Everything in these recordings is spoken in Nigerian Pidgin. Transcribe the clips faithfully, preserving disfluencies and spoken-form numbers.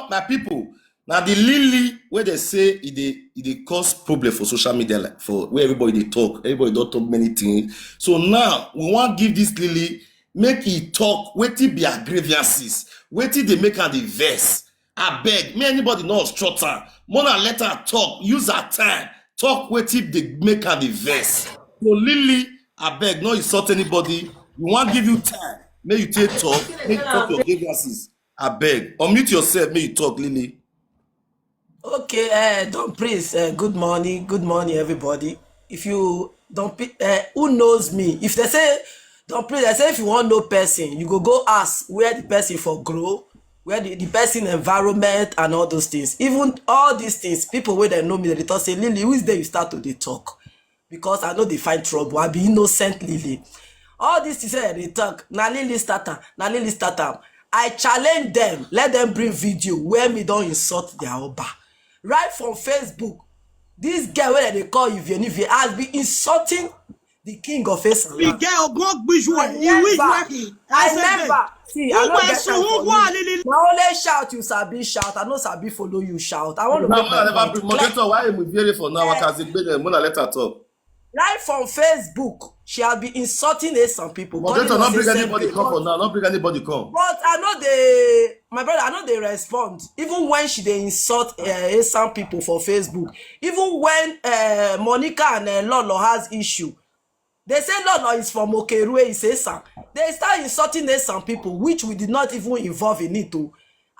My people, now the Lily where they say it they it they cause problem for social media, like, for where everybody they talk, everybody don't talk many things. So now we want give this Lily, make it talk. Wait till be her grievances. Wait till they make her the verse. I beg, may anybody not structure. Mona let her talk. Use her time. Talk. Wait till they make her the verse. So Lily, I beg, no insult anybody. We want give you time. May you take talk. May you talk your grievances. I beg. Unmute yourself. May you talk, Lily. Okay, uh, Don Prince, uh, good morning. Good morning, everybody. If you don't, uh, who knows me? If they say, Don Prince, I say if you want no person, you go go ask where the person for grow, where the, the person environment and all those things. Even all these things, people where they know me, they talk say, Lily, which day you start to dey talk? Because I know they find trouble. I be innocent Lily. All these things say they talk. Na Lily start am. Na Lily start am. I challenge them. Let them bring video where me don't insult their Oba. Right from Facebook, this girl where they call Yvienne has been insulting the king of Esan. Ìgẹ́ ọgbọ́n gbìyànjú ẹ̀ ìwé ìwé kì í. I never see. I no Who get so time who for go you. Lily? Na only shout you sabi shout. I no sabi follow you shout. I want to Now, make Mona my never point bring clear. Moderator. Why am I very for now? I can say, "Baby, Mona, let her talk." Right from Facebook, she has been insulting Esan people. Moderator, calling not us bring Esan anybody people. Come for now. Not bring anybody come. But I know they, my brother, I know they respond. Even when she they insult uh, Esan people for Facebook, even when uh, Monica and uh, Lolo has issue, they say Lolo is from Okerue, is Esan. They start insulting Esan people, which we did not even involve in it too.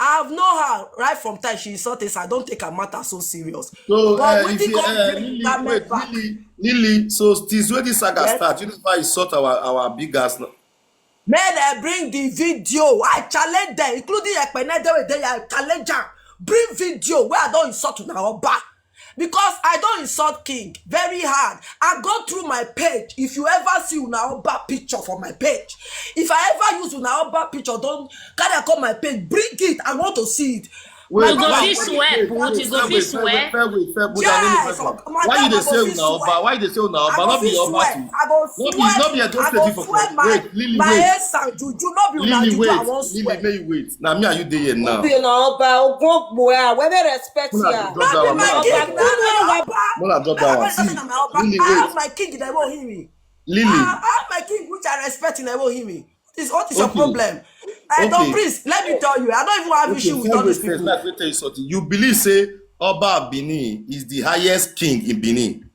I have known her right from time she insult Esan. I don't take her matter so serious. So, But uh, wetin if you, come uh, bring Lily, that wait, back? Lily, Lily. So, since when this saga Yes. start, you know why you sort our our big ass now. May they bring the video. I challenge them, including Ekpene Dewe. They I challenge them. Bring video where I don't insult una Oba. Because I don't insult king very hard. I go through my page. If you ever see una Oba picture for my page, if I ever use una Oba picture, don't carry come my page. Bring it. I want to see it. Wait, You go wait, fit wait, swear, wait, put, wait, you go wait, fit wait, swear. wait, wait, wait, wait, Yes, wait, wait. my Why you devil dey say go fit una Oba? swear. Why you dey say una I Oba? go Not be fit your Oba swear. too. I go Not be, swear. not be Edo I State go people. swear my Wait, Lily, my wait. Esan juju. No be una Lily, juju. I wait. won't Lily, swear. may you wait. Now me and you dey here now. Be na Oba Ogunokpo, where we respect Mona, ya. drop that No be one. my Mona, king. drop No that. be my Oba. Mona, drop I that go one. say See, na my Oba. Lily, I have wait. my king in Ewohimi. Lily, I have my king which I respect in Ewohimi. What is what is your Okay. problem? I don't Okay. Please let me tell you. I don't even have Okay, issue with fair all wait these first. people. Let me tell you something. You believe say Oba of Benin is the highest king in Benin?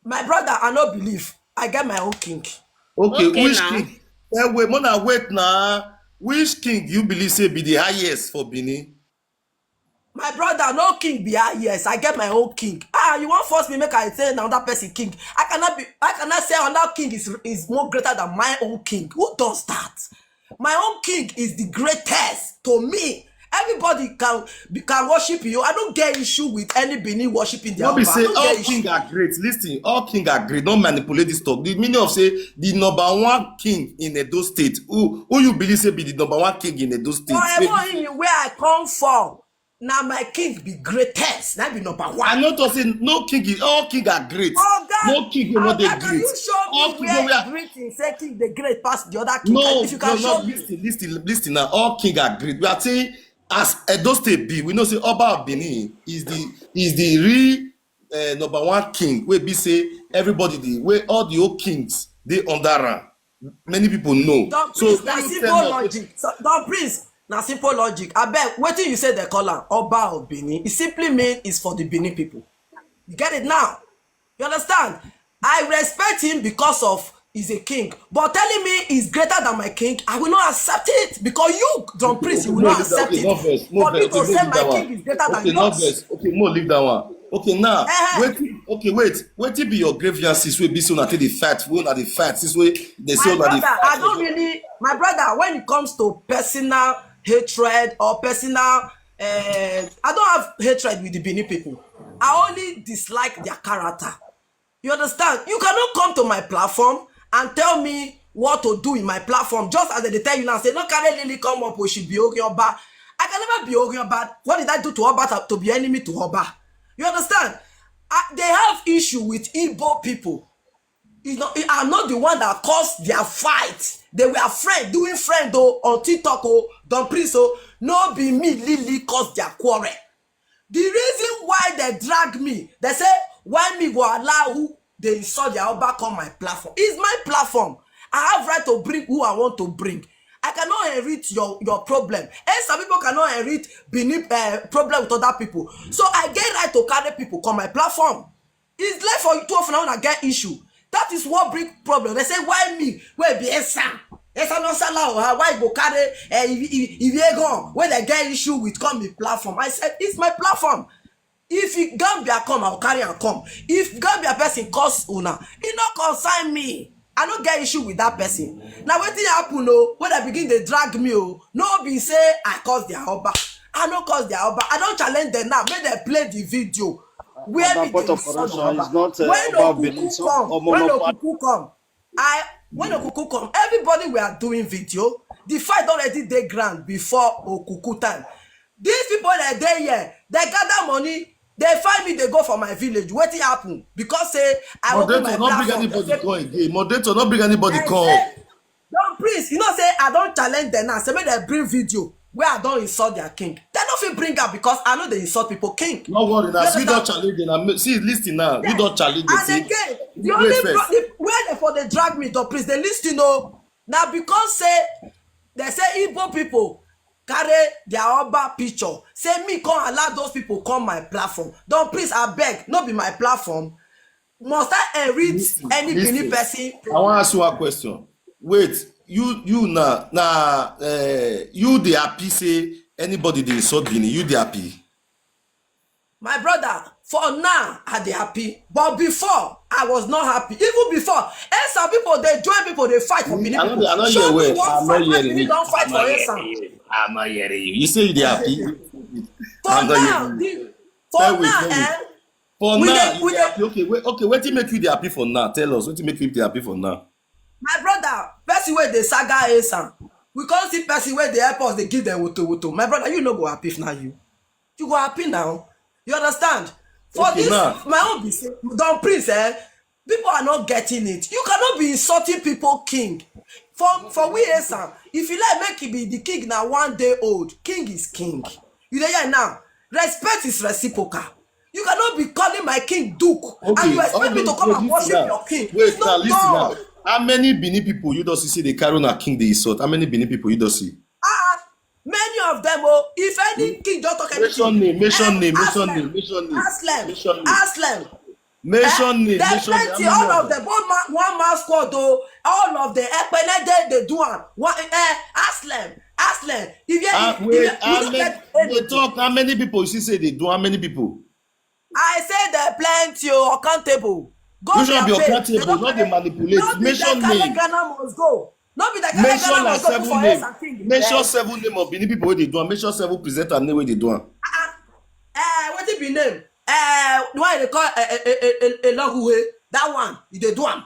My brother, I no believe. I get my own king. Okay, Okay which now. King? Eh, wait, Mona, wait now. Which king you believe say be the highest for Benin? My brother, no king be highest. I get my own king. Ah, you want force me make I say another person king? I cannot be. I cannot say another king is is more greater than my own king. Who does that? My own king is the greatest to me. Everybody can can worship you. I don't get issue with any Benin worshiping their No be Oba. I say don't all get issue. King are great. Listen, all king are great. Don't manipulate this talk. The meaning of say the number one king in Edo State. Who who you believe say be the number one king in Edo State? For Ewohimi, where I come from, now my king be greatest. That be number one. I not to say no king is all king are great. Oga, No king will not dey Oga, can great. You show me All king where wey are Britain say king the great past the other king? No, If you can no, show no. Me. Listen, listen, listen now. All king are great. We are saying as Edo State be, we know say Oba of Benin is the is the real uh, number one king. Wey be say everybody the way all the old kings they under am. Many people know. Don So Prince, when na you simple tell me, logic. So, Don Prince, na simple logic. I beg, wetin you say they call am Oba of Benin. It simply mean it's for the Benin people. You get it now? You understand? I respect him because of he's a king. But telling me he's greater than my king, I will not accept it because you, Don Prince, you will Mo not leave that. Accept Okay, it. No verse. No But verse. People Okay, say no my leave that king one. Is greater than Okay, no yours. Verse. Okay, Mo leave that one. Okay, now Eh. Wait. Okay, wait. Wait till be your grievances wey be so una take dey fight. Wey una dey fight since wey they say My una dey brother, fight. I don't really. My brother, when it comes to personal hatred or personal, uh, I don't have hatred with the Benin people. I only dislike their character. You understand? You cannot come to my platform and tell me what to do in my platform. Just as they tell you now, say no carry Lily come up, or she be Orioba. I can never be Orioba. What did I do to Oba to, to be enemy to Oba? You understand? I, they have issue with Igbo people. It's not, I'm not the one that caused their fight. They were friends, doing friend though, on TikTok oh, Don Prince oh. No be me, Lily, cause their quarrel. The reason why they drag me, they say, why me go allow who they insult their Oba come my platform? It's my platform. I have right to bring who I want to bring. I cannot inherit your, your problem. And some people cannot inherit Benin uh, problem with other people. So I get right to carry people come my platform. It's left for two of now una get issue. That is what bring problem. They say, why me? Where be Esa? Esa no sala or how? Why go carry uh, if, if, if you go where they get issue with come the platform? I said, it's my platform. If you Gambia come, I'll carry and come. If Gambia person cause una, it not concern me. I don't get issue with that person. Now wetin happen o, when they begin they drag me o, no be say I cause their Oba. I no cause their Oba. I don't challenge them now. Make them play the video where Oba me Port dey of insult Corruption Oba. Is not uh, When Oba of Benin. Okuku So come, Omo when no Okuku come, I when Okuku come, everybody we are doing video. The fight already dey ground before Okuku time. These people that dey here, they gather money, they find me, they go for my village. Wetin happen? Because say I open my Moderator, not bring platform. They anybody say, come again. Moderator, not bring anybody they come. Say, Don Prince, you know say I don't challenge them now. Say make they bring video where I don't insult their king. They no fit bring am because I know they insult people king. No worry, now You see, don't understand? Challenge them. Now, see, listen now. You Yes. don't challenge them. And See, again, the you only wait pro- first. the, where they for they drag me, Don Prince, they listen o. Now because say they say Igbo people carry their Oba picture. Say me come allow those people come my platform. Don Prince, I beg, no be my platform. Must I inherit Listen, any Benin listen. person? I want to ask you a question. Wait, you you now now uh, you dey happy say anybody dey insult Benin, you dey happy? My brother, for now I dey happy, but before I was not happy. Even before, and some people they join people they fight for Benin I no people. dey- I no Show hear me well. one I'm not fight where hearing Benin you. Don't fight I'm for not Esan. hearing you. I'm not hearing you. You say you dey happy. For I'm not now, hearing you. the, for Tell me, now, tell me. eh, For We now, dey- you we dey dey- happy. Okay, wait, okay. Wetin make you dey happy for now? Tell us. Wetin make you dey happy for now? My brother, person wey dey saga Esan, we come see person wey dey help us, dey give them woto woto. My brother, you no go happy if na you. You go happy now. You understand? For Okay, this, now. My own be say, Don Prince, eh, people are not getting it. You cannot be insulting people, king. For for we Esan, if you like make it be the king now one day old, king is king. You dey hear now? Respect is reciprocal. You cannot be calling my king Duke and Okay, you expect me okay, to come wait, and listen worship now. your king. Wait It's now, not listen now. done. How many Benin people you don't see say they carry on a king they insult? How many Benin people you don't see? Ah, many of them. Oh, if any king don't talk anything, Mention name, mention eh, name, mention Aslam, name, mention name, Aslam, mention name. Aslam. Mention Eh, name, there mention name. plenty, How many all of of them? them, both ma- one man squad, oh, all of them. Ekpene dey dey do am. One, eh, Aslam, Aslam. If you, Ah, if, wait, if you how don't many? get They anything. talk. How many people you see say they do? How many people? I say there plenty, oh, uncountable. Go Which their one be page. They uncountable? don't Not dey carry, manipulate. no be Mention them carry name. Ghana must go. No be that carry Mention Ghana like must go seven for name. Esan king. Mention Eh, seven name of Benin people wey dey do am. Mention seven presenter name wey dey do am. Ah, ah. Eh, wetin be name? Eh, the one they call eh, eh, eh, eh, eh, Elohuhe. That one, you dey do am.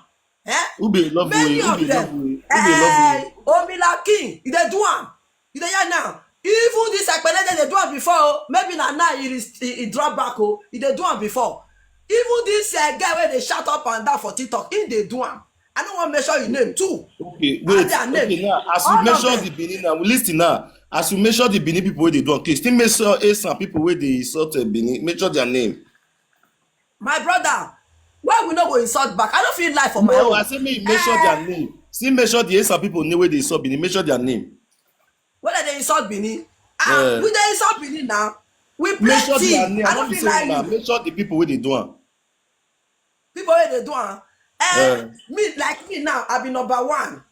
Eh? Who be love Many way? Who of be them. love way? Who be love Eh, way? Omila King, you dey do am. You dey hear now? Even this Ekpene dey do am before. Oh. Maybe na now he, is- he, he drop back. Oh, he dey do am before. Even this uh, guy where they shout up and down for TikTok, he dey do am. I don't want to mention his name too. Okay, Add wait. their name. Okay, now as you All of mention them. the Benin now, listen now. As you mention the Benin people wey dey do am, okay, still mention eh, some people wey dey insult uh, Benin. Mention their name. My brother, why we no go insult back? I don't feel life for my No, own. I say me mention Eh, their name. Still mention the eh, some people name wey dey insult Benin. Mention their name. Whether they insult Benin, ah, Eh. we dey insult Benin now. We Mention their plenty. name. I I no don't be feel saying like that. you. Mention the people wey dey do am. People wey dey do am. Eh, Eh. me like me now, I be number one.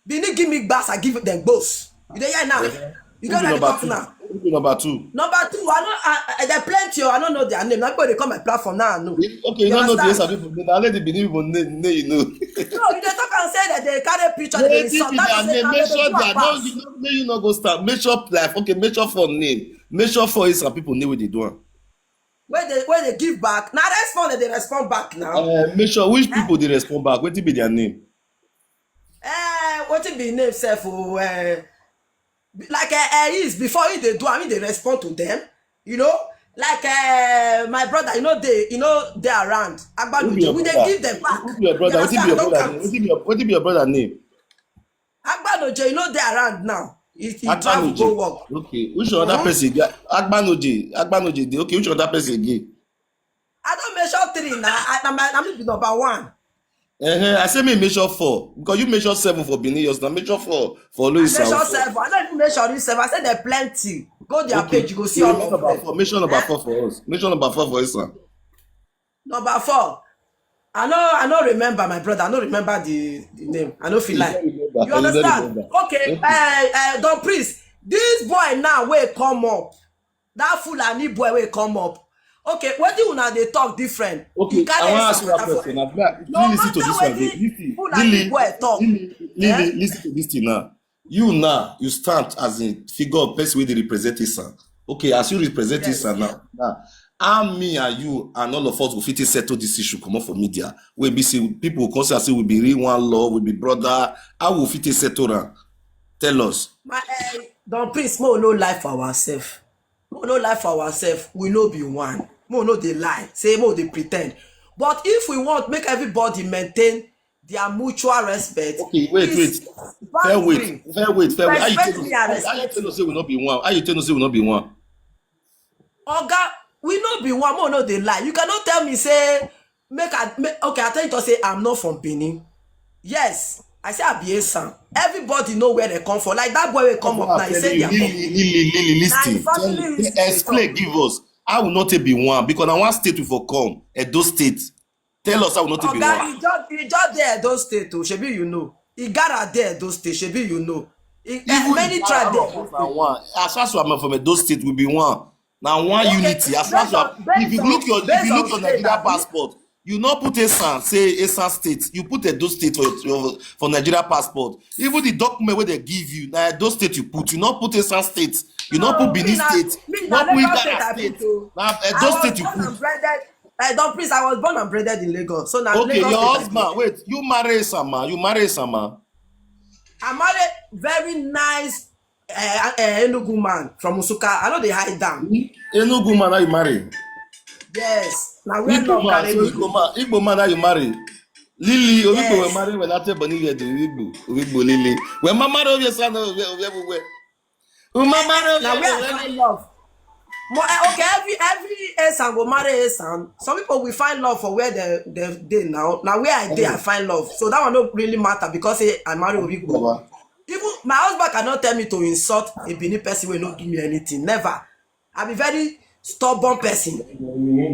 Benin give me gbas, I give them gbos. You dey hear now? Eh. You Who get be that number talk two? now. Who be number two? Number two, I know I, I, there plenty. Oh, I don't know their name. Now people they come my platform now. I know. Eh, okay, you You don't know the understand? Esan people. Now let the Benin people name, name you know. No, you dey talk and say that they carry picture, they Wetin insult. be That their is name? Make sure they are not. You know, make you no go start. Make sure life. Okay, make sure for name. Make sure for Esan people name wey dey do am. When they when they give back, now respond, they respond back now. Uh, make sure which Eh? people they respond back. Wetin be their name? Eh, wetin be name sef? Oh, eh, like eh, eh, is before he dey do, I mean they respond to them. You know, like eh, my brother, you know they, you know they around. Who be Agbanujo, your we dey brother? give them back. Who be your You brother? Wetin be understand? your Don't brother name? count. Wetin be your, wetin be your brother name? Agbanujo, you know they around now. He, he travel go work. Okay, which other person again? Agbanoje, Agbanoje dey. Okay, which other person again? I don mention three na. I, na, my, na me be number one. Uh-huh. I say me mention four because you mention seven for Benin. Yours na mention four for Oloisan. I mention seven. I don't even mention this seven. I say there plenty. Go their okay. page, you go see all of them. Four. Mention number eh? four for us. Mention number four for us. Number four. I no I no remember my brother. I no remember the, the name. I no feel like. You, you understand? Okay. okay. Uh, uh, Don Priest, this boy now wey come up. That Fulani boy wey come up. Okay, wetin una dey talk different? Okay, I wan ask you a question. No matter wetin Fulani boy talk. Lily, eh? Listen to this thing now. You now, you stand as a figure of person wey dey represent Esan. Okay, as you represent yes. Esan now, now, how me and you and all of us go fit settle this issue comot for media? We be say people go come say we be real one love, we be brother. How we fit settle am? Tell us. My uh, Don Prince, mo no life for ourselves. Mo no lie for ourselves, we no be one. Mo no dey lie, say mo dey pretend. But if we want make everybody maintain their mutual respect, okay, wait, wait, fair wait, fair wait, fair wait. How you tell us say we no be one? How you tell us say we no be one? Oga, we no be one. Mo no dey lie. You cannot tell me say make I make, okay, I tell you to say I'm not from Benin. Yes, I say I be Esan. Everybody know where they come from. Like that boy will come up now. He said they are from Benin. Lily, Lily, Lily, listen. Explain, give us. I will not be one because I want state to for come. Edo State. Tell us how we not be one. Oga, he just there Edo State. Oh, shebi you know. Igara there Edo State. Shebi you know. He, eh, many tribes there. As far as I'm from Edo State, we be one. Now one okay, unity. As far as if you look your if you look your Nigeria passport, you not put Esan say Esan State. You put Edo State for your, for Nigeria passport. Even the document where they give you, now Edo State you put. You not put Esan State. You not put Benin State. Not put Igara State. Now Edo State you put. I don't please. I was born and bred in Lagos. So now okay, Lagos your husband. Wait, you marry Sama. You marry Sama. I married very nice uh, uh, Enugu man from Usuka. I know they hide down. Enugu man, how you marry? Yes. Now we Igbo man, so Igbo man, Igbo man, how you marry? Lily, Obibo yes. Were married when I tell Bonnie we do Igbo, Igbo Lily. When my mother over son over everywhere. Mama, now we are love. More, eh, okay, every every Esan go marry Esan. Some people we find love for where they they they now. Now where I dey, I find love. So that one don't really matter because hey, I marry Obibo. Even my husband cannot tell me to insult a Benin person will not do me anything. Never. I be very stubborn person.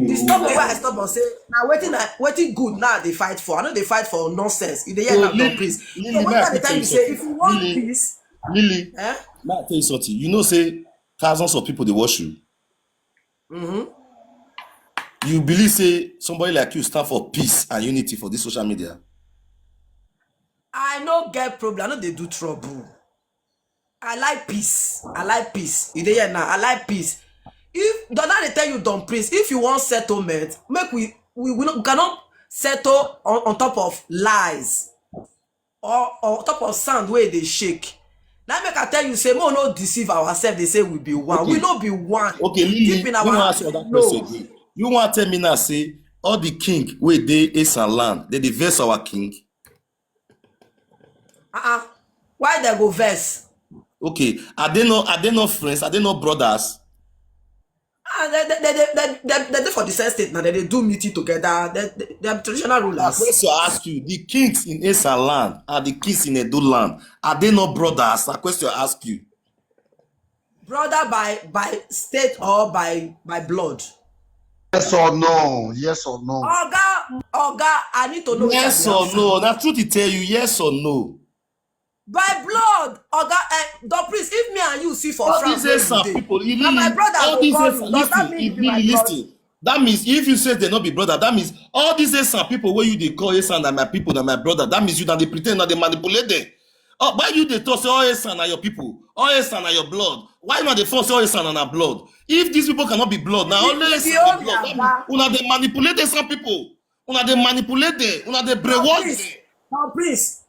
The stubborn way I stubborn say now waiting waiting good now they fight for. I know they fight for nonsense. If they hear so, now, please. So what are they tell you say if you want peace? Lily, eh? Let me tell you something. You know, say thousands of people they watch you. Mm-hmm. You believe say somebody like you stand for peace and unity for this social media? I no get problem. I know they do trouble. I like peace. I like peace. You dey here now. I like peace. If Donna they tell you don't please, if you want settlement, make we we, we, no, we cannot settle on, on top of lies. Or on top of sand where they shake. Now make I tell you, say more no deceive ourselves. They say we be one. Okay. We no be one. Okay, Lily, you want to ask that question again. You want to tell me now, say all the king where they is and land, they diverse our king. Uh-uh. Why they go verse? Okay, are they not are they not friends? Are they not brothers? Ah, they, they, they, they, they, they, they for the same state now. They, they do meeting together. They, they, they are traditional rulers. I question ask you: the kings in Esan land and the kings in Edo land, are they not brothers? I question ask you. Brother by by state or by by blood? Yes or no? Yes or no? Oga, Oga, I need to know. Yes or no? Now, truth to tell you, yes or no? By blood, Oga, eh, the priest, if me and you see for all France, these are people. You mean, my brother all these are listen, if me listen. That means if you say they not be brother, that means all these Esan people where you they call Esan and my people and my brother, that means you that they pretend that they manipulate them. Oh, why you they talk say all Esan are your people, all Esan are your blood? Why not they force all Esan and our blood? If these people cannot be blood, now all Esan are blood. That means una they manipulate Esan people. Una they manipulate them. Una they brainwash them. Now please,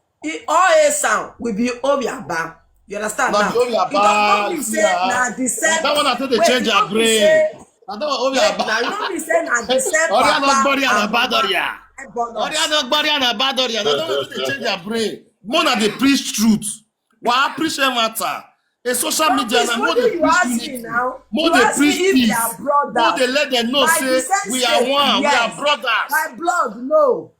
all Esan will be Obiaba. You understand now? It does not mean say na the same. That one I think they change our brain. I don't know Obiaba. Now you know me say na the same. Oria no body and bad oria. Oria no body and bad oria. That one I think they change our brain. Mona they preach truth. Why preach matter? A social media now, more dey preach unity, more dey preach peace, more dey let them know say we are one, we are brothers. My blood, no.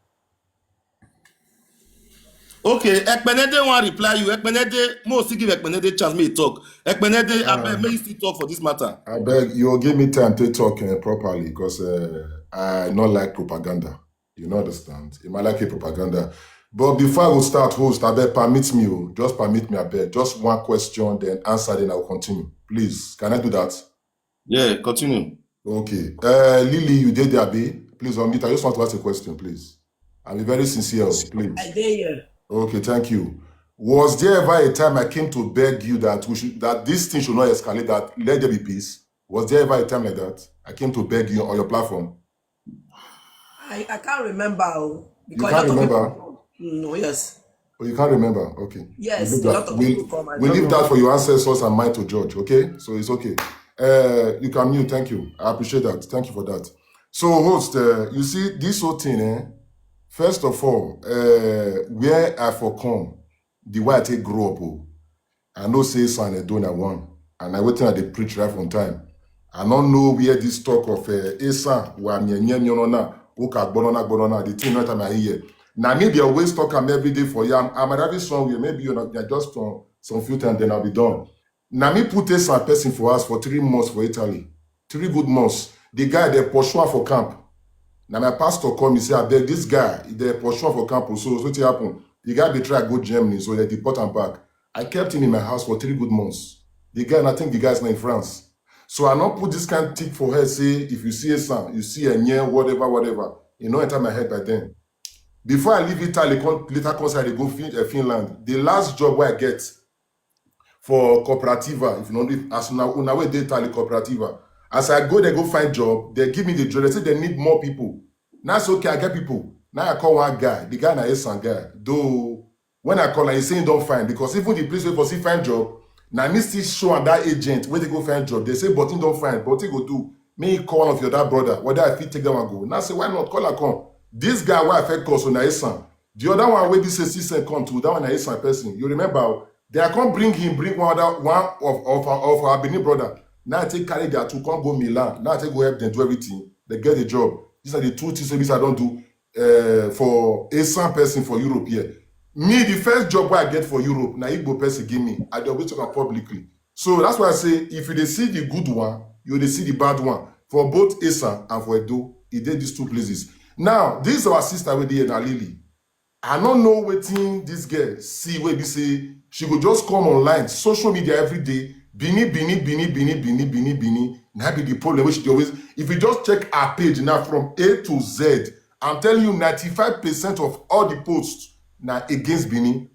Okay, Ekpenede wan reply you. Ekpenede, mo still give Ekpenede chance, make he talk. Ekpenede, abeg, make you still talk for this matter. Abeg, you go give me time to talk uh, properly because uh, I not like propaganda. You know, understand? It might like a propaganda. But before I will start, host, abeg, permit me, oh, just permit me, abeg. Just one question, then answer, then I will continue. Please, can I do that? Yeah, continue. Okay. Uh, Lily, you did there, abi? Please unmute. I just want to ask a question, please. I'm very sincere, please. I dey here. Okay, thank you. Was there ever a time I came to beg you that we should, that this thing should not escalate, that let there be peace? Was there ever a time like that? I came to beg you on your platform. I, I can't remember. Oh, you can't remember? No, yes. Oh, you can't remember? Okay. Yes, we leave that. We leave that for your ancestors and mine to judge, okay? So it's okay. Uh, you can mute. Thank you. I appreciate that. Thank you for that. So, host, uh, you see, this whole thing, eh? First of all, uh, where I for come, the way I take grow up, oh, I know say San Edo na one, and na wetin I dey preach right from time. I no know where this talk of uh, Esan wa nyenye nyonona uka gbonona gbonona, the thing not time I hear. Na me dey always talk am every day for you. I'm, I'm arriving somewhere. Maybe you're not, you're just on some few times, then I'll be done. Na me put Esan person for us for three months for Italy, three good months. The guy dey pursue am for camp. Na my pastor call me say, "Abeg, this guy dey pursue am for camp." So so wetin happen? The guy dey try go Germany, so they deport am back. I kept him in my house for three good months. The guy, I think the guy is now in France. So I not put this kind tick for her. Say if you see a son, you see a near whatever, whatever. You know, enter my head by then. Before I leave Italy, come, later come say I dey go Fin- uh, Finland. The last job where I get for cooperativa, if you know, if, as una una wey dey Italy cooperativa, as I go, they go find job. They give me the job. They say they need more people. Now it's okay. I get people. Now I call one guy. The guy na Esan guy. Though when I call, he say he don't find because even the place where for see find job, now me still show am that agent where they go find job. They say, "But he don't find. But he go do." Me call one of your that brother. Whether I fit take that one go. Now I say, "Why not? Call her come." This guy where I fed call so na Esan. The other one wey be say six and come to that one na Esan person. You remember? They are come bring him, bring one other one of of our, of our Benin brother. Now I take carry their two come go Milan. Now I take go help them do everything. They get the job. These are the two things wey be say I don't do uh, for Esan person for Europe here. Me, the first job wey I get for Europe, na Igbo person give me. I dey always talk am publicly. So that's why I say if you dey see the good one, you dey see the bad one for both Esan and for Edo. E dey these two places. Now, this our sister wey dey here na Lily. I no know wetin this girl see wey be say she go just come online, social media every day, Bini, Bini, Bini, Bini, Bini, Bini, Bini. Na be the problem wey she dey always. If you just check her page now from A to Z, I'm telling you, ninety-five percent of all the posts na against Bini.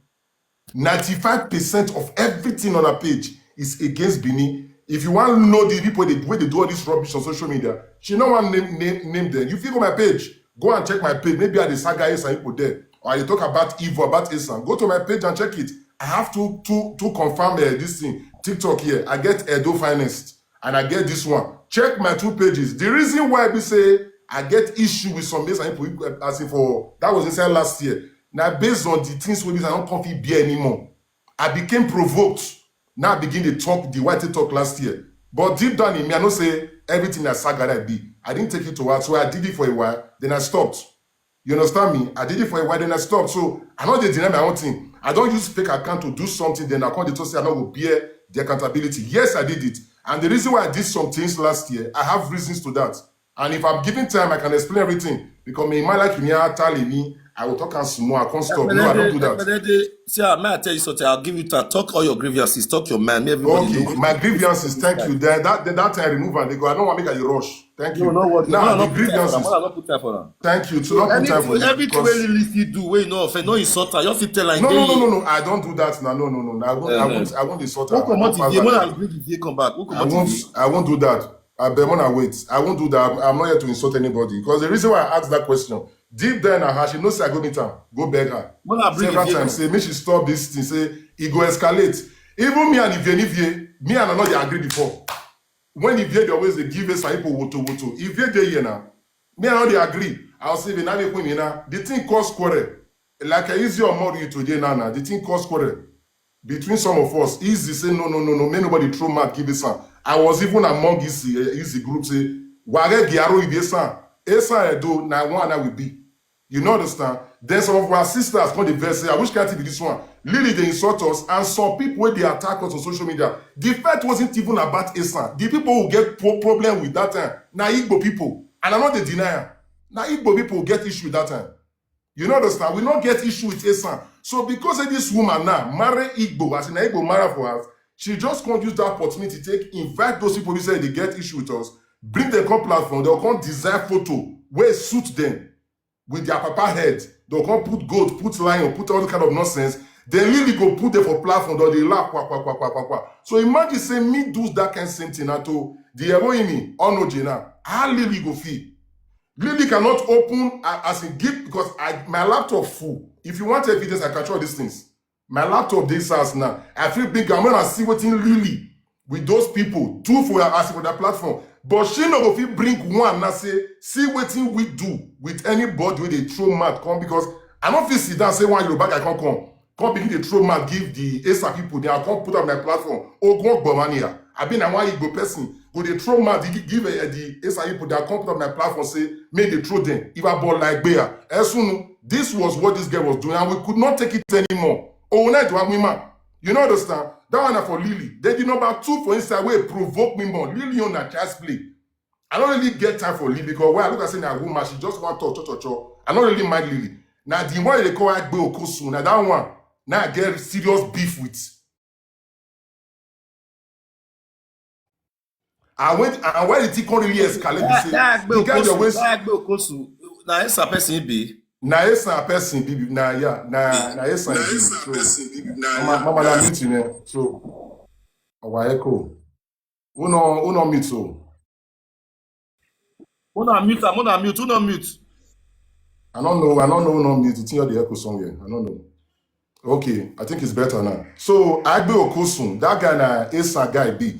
Ninety-five percent of everything on her page is against Bini. If you want to know the people they, wey dey do all this rubbish on social media, she no wan name name name them. You fit go my page, go and check my page. Maybe I dey saga Esan people there, or I dey talk about evil about Esan. Go to my page and check it. I have to to to confirm uh, this thing. TikTok here, I get Edo Finest and I get this one. Check my two pages. The reason why be say I get issue with some Esan people, as in for that was inside last year. Now based on the things wey be say I don't come fit bear anymore. I became provoked. Now I begin to talk the white talk last year. But deep down in me, I know say everything na saga that be. I didn't take it to heart, so I did it for a while. Then I stopped. You understand me? I did it for a while, then I stopped. So I no dey deny my own thing. I don't use fake account to do something, then I come dey talk say I no go bear the accountability. Yes, I did it. And the reason why I did some things last year, I have reasons to that. And if I'm given time, I can explain everything. Because me, my like me, I tell me, I will talk and small. I can't stop. No, I don't do that. Ekpenede, see, ah, may I tell you something? I'll give you time. Talk all your grievances. Talk your mind. Make everybody Okay, know. My grievances. Thank you. Then that then that time I remove and they go. I don't want to make a rush. Thank you. No, no, what? Now No, the no put time for am. grievances. No, no put time for am. Thank you. To not put time for Anything, you everything because wey Lily fit do, wey no offend, no insult her. You fit tell her. No, no, no, no, no. I don't do that now. No, no, no, no. I won't, I won't, I won't insult her. Who I comot don't pass the that one level. Agree the day come back? Who I comot won't, the I won't do that. I bet when I wait. I won't do that. I'm, I'm not here to insult anybody. Because the reason why I asked that question, deep down in her heart, she knows I go meet her, go beg her. When I bring Several the day times, come. Say, make she stop this thing. Say, it go escalate. Even me and Ivie, Ivie, me and another agree before. When Ivie, they always they give us a people woto woto. Ivie, they here now. Me and another agree. I'll say, "Ivie, now they put me now." The thing cause quarrel. Like I use your more you today now, now. The thing cause quarrel. Between some of us, Easy say, "No, no, no, no, make nobody throw mouth give Esan." I was even among Easy, eh, Easy group say, "Ware Giaro Ibi Esan. Esan Edo, na one I will be." You know, understand? Then some of our sisters come the verse say, "I wish can't be this one." Lily, they insult us, and some people wey dey attack us on social media. The fight wasn't even about Esan. The people who get pro- problem with that time, na Igbo people. And I no dey deny am. Na Igbo people get issue with that time. You know, understand? We no get issue with Esan. So because of this woman now, marry Igbo, as in Igbo marry for us, she just can't use that opportunity to take invite those people who say they get issue with us, bring them come platform, they'll come design photo where suit them with their papa head. They'll come put goat, put lion, put all kind of nonsense. Then Lily go put them for platform, they'll dey laugh, kwa, kwa, kwa, kwa, kwa, kwa. So imagine say me do that kind of same thing at all. The Eroini, Ono Jena, how Lily go feel? Lily cannot open a- as in give because I my laptop full. If you want evidence, I can show these things. My laptop this house now. I feel big. I'm gonna see wetin Lily with those people do for her as for their platform. But she no go fit bring one now say see wetin we do with anybody wey dey throw mouth come because I no fit sit down say one Yoruba guy come come come begin dey throw mouth give the Esan people. They are come put up my platform. Ogun Ogbomania. I been a one Igbo person go dey throw mouth dey gi- give uh, the Esan people that come put up my platform say make they throw them. If I ball like bear, Esunu, this was what this girl was doing, and we could not take it anymore. Oh, night one woman, you know understand? That one na for Lily. Then the number two for inside wey provoke me more. Lily on a child's play. I don't really get time for Lily because when I look at say na woman, she just want talk, talk, talk, talk. I don't really mind Lily. Now the one they call Agbe Okosu, now that one, now I get serious beef with. I went and why the thing come really escalate. Be say, that Agbe the guy dey Okosu, always that Agbe Okosu, na Esan person be. Na Esan person be na yeah na na Esan be. So mama mama na meeting eh. So our echo. Who no who no meet so? Una mute am, una mute, una mute. I don't know. I don't know. No mute. It's near the echo somewhere. I don't know. Okay, I think it's better now. So Agbe Okosun, that guy na Esan guy be.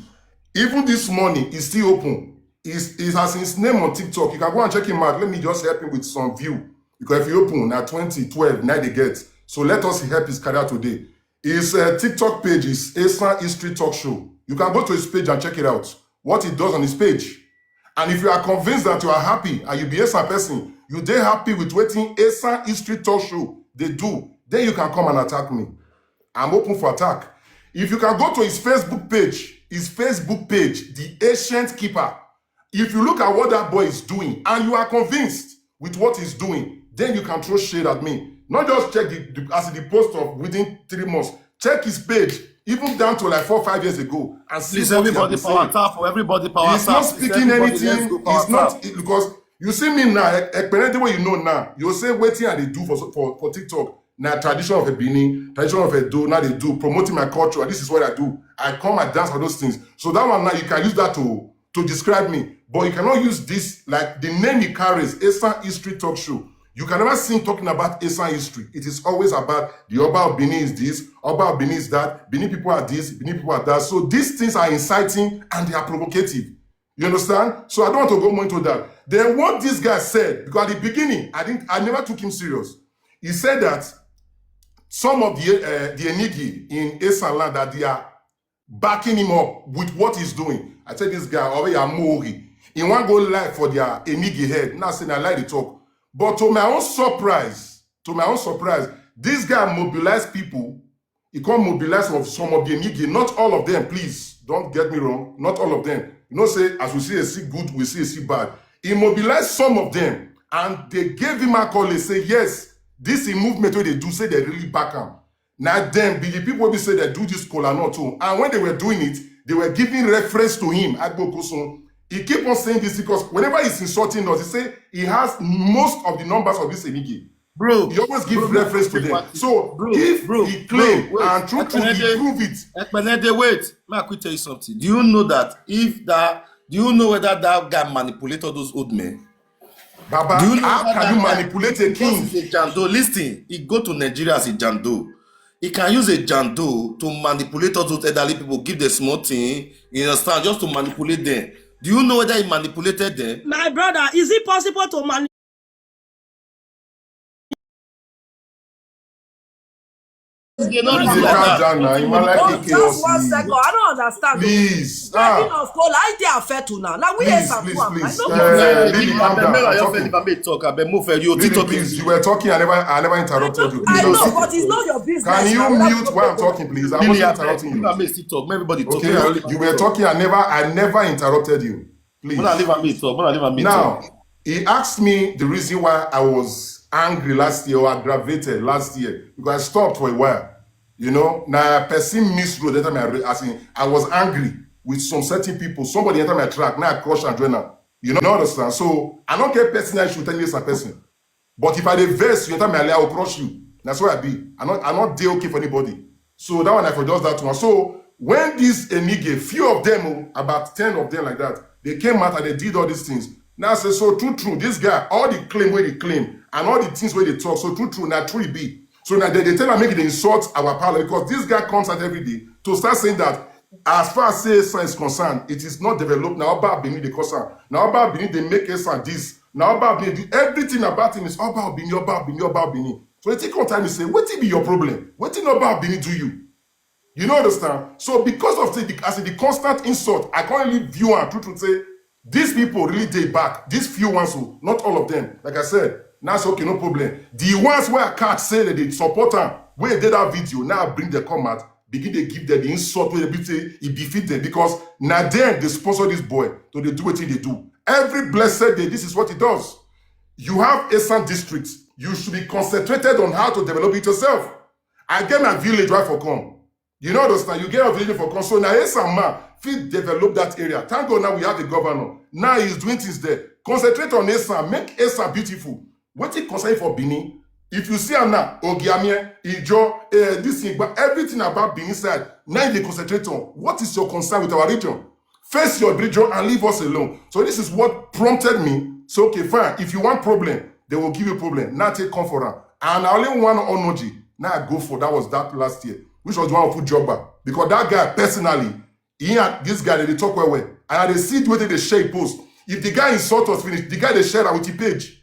Even this morning, it's still open. Is is has his name on TikTok. You can go and check him out. Let me just help him with some view. Because if you open now twenty twelve, now they get. So let us help his career today. His uh, TikTok page is Esan History Talk Show. You can go to his page and check it out. What he does on his page. And if you are convinced that you are happy and you be Esan person, you dey happy with wetin Esan History Talk Show dey do, then you can come and attack me. I'm open for attack. If you can go to his Facebook page, his Facebook page, The Ancient Keeper, if you look at what that boy is doing and you are convinced with what he's doing, then you can throw shade at me. Not just check the, the as the post of within three months. Check his page, even down to like four five years ago, and see Please, what he has everybody been power saying. Tap, oh, everybody power He's tap. Not Please, speaking everybody, let's anything. Go power He's not tap. Because you see me now, Ekpene, the way you know now, you say wetin I dey do for for for TikTok. Na tradition of a Benin, tradition of a do, now they do promoting my culture. This is what I do. I come, I dance for those things. So that one now you can use that to to describe me. But you cannot use this like the name he carries, Esan History Talk Show. You can never see him talking about Esan history. It is always about the Oba of Benin is this, Oba of Benin is that, Benin people are this, Benin people are that. So these things are inciting and they are provocative. You understand? So I don't want to go more into that. Then what this guy said, because at the beginning, I didn't I never took him serious. He said that some of the uh, the Enigi in Esan land that they are backing him up with what he's doing. I said this guy already Amori. He want go live for their Enigi head. Now say I like the talk. But to my own surprise, to my own surprise, this guy mobilized people. He come mobilize some of some of the Enigi, not all of them, please. Don't get me wrong, not all of them. You know, say as we see a see good, we see a see bad. He mobilized some of them and they gave him a call. They say, yes, this is movement where they do say they really back him. Now them be the people who say they do this kola not too. And when they were doing it, they were giving reference to him, Agbo Kosun. He keep on saying this because whenever he's insulting us, he say he has most of the numbers of this Enigi. Bro, he always give bro, reference to them. So bro, if bro, he claim bro, wait, and true true he prove it. Ekpenede, wait. May I quick tell you something? Do you know that if that do you know whether that guy manipulated those old men? Baba, do you know how can you manipulate a king? He's a jando. Listen, he go to Nigeria as a jando. He can use a jando to manipulate all those elderly people, give them small thing, you understand, just to manipulate them. Do you know whether he manipulated them? My brother, is it possible to manipulate? They don't Please reason like calm that. down now. You might like Oh, take just one chaos. second. I don't understand. Please. Begging Ah, of coal. I dey affect una. Now we please, is a please, poor. I please. know Uh, people. Lily, calm down. I'm talking. Make talk. Abeg, move for you. Lily, TikTok please. is You were talking. I never, I never interrupted you. I Please. know, but it's not your business. Can you Now, mute while I'm talking, please? I wasn't interrupting you. Make me still talk. Make everybody talk. Okay, you were talking. I never, I never interrupted you. Please. When I leave, I meet talk. When I leave, I meet Now, talk. He asked me the reason why I was angry last year or aggravated last year, because I stopped for a while. You know, now person miss road. That time I, re- as in, I was angry with some certain people. Somebody enter my track. Now I crush and join them. You know, understand? So I don't get personal issue with any person. But if I dey vex you, enter my alley, I will crush you. That's what I be. I not, I not dey okay for anybody. So that one, I for just that one. So when this Enige, few of them, oh, about ten of them like that, they came out and they did all these things. Now I say, so true, true, this guy, all the claim where they claim and all the things where they talk, so true, true, not true it be. So now they, they tell am make they insult our power because this guy comes out every day to start saying that as far as say Esan is concerned, it is not developed. Now Oba Benin they concern. Now Oba Benin they make Esan this. Now Oba Benin do everything about him is Oba Benin, Oba Benin, Oba Benin. So you take time to say, what be your problem? What did Oba Benin do you? You know understand? So because of the as the constant insult, I can't really view and true to say these people really dey back. These few ones, who, not all of them. Like I said, now it's okay, no problem. The ones where I catch say that they support them, where they did that video, now I bring the comment, begin to give them the insult where they say it befit them because now then they sponsor this boy to they do what they do. Every blessed day, this is what he does. You have Esan district. You should be concentrated on how to develop it yourself. I get my village right for come. You know understand? You get your village for come. So now Esan man fit develop that area. Thank God now we have the governor. Now he's doing things there. Concentrate on Esan. Make Esan beautiful. What it concern for Benin? If you see am now, Ogiamie, Ijo, uh, this thing, but everything about Benin side, now they concentrate on. What is your concern with our region? Face your region and leave us alone. So this is what prompted me. So okay, fine. If you want problem, they will give you problem. Now take come for am. And I only one Onoji. Now I go for that was that last year, which was one of Ujogba. Because that guy personally, he and this guy they talk well well. And I dey see the way they share post. If the guy insult us finish, the guy they share am with the page.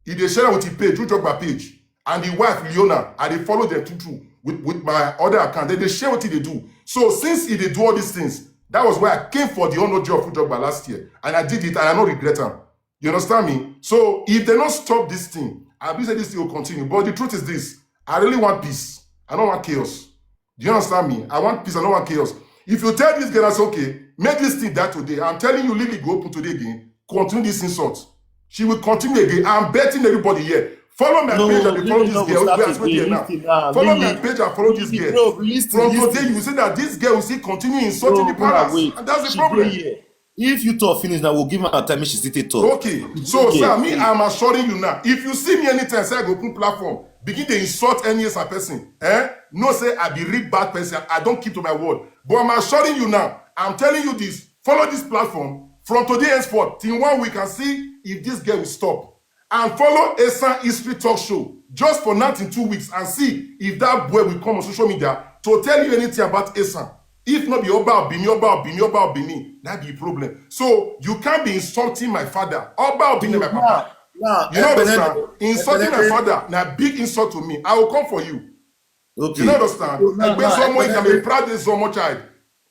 He they share am with the page, Ujogba page. And the wife Leona, I dey follow them too too with, with my other account. They, they share what they do. So since he they do all these things, that was why I came for the Onoji of Ujogba last year. And I did it and I don't regret am. You understand me? So if they don't stop this thing, I believe that this thing will continue. But the truth is this. I really want peace. I don't want chaos. Do you understand me? I want peace. I don't want chaos. If you tell this girl that's okay, make this thing die today. I'm telling you, Lily go open today again. Continue this insult. She will continue again. I'm betting everybody here. Follow my page and follow this girl. Where I swear here now. Follow my page and follow this girl. From today, you see that this girl will still continue insulting the palace. And that's the problem. If you talk finish now, we'll give her time. She still take talk. Okay, so sir, me, I'm assuring you now. If you see me anytime, say I go open platform, begin to insult any other person. Eh? No, say I be real bad person. I don't keep to my word. But I'm assuring you now. I'm telling you this. Follow this platform from today henceforth. Till one week and see if this girl will stop. And follow Esan History Talk Show just for now in two weeks and see if that boy will come on social media to tell you anything about Esan. If not be Oba Obini, Oba Obini, Oba Obini, that be a problem. So you can't be insulting my father. Oba Obini, my papa. You know understand? Insulting my father, now big insult to me. I will come for you. Okay. You know understand? Egbe Zomo, you can be proud of Zomo child.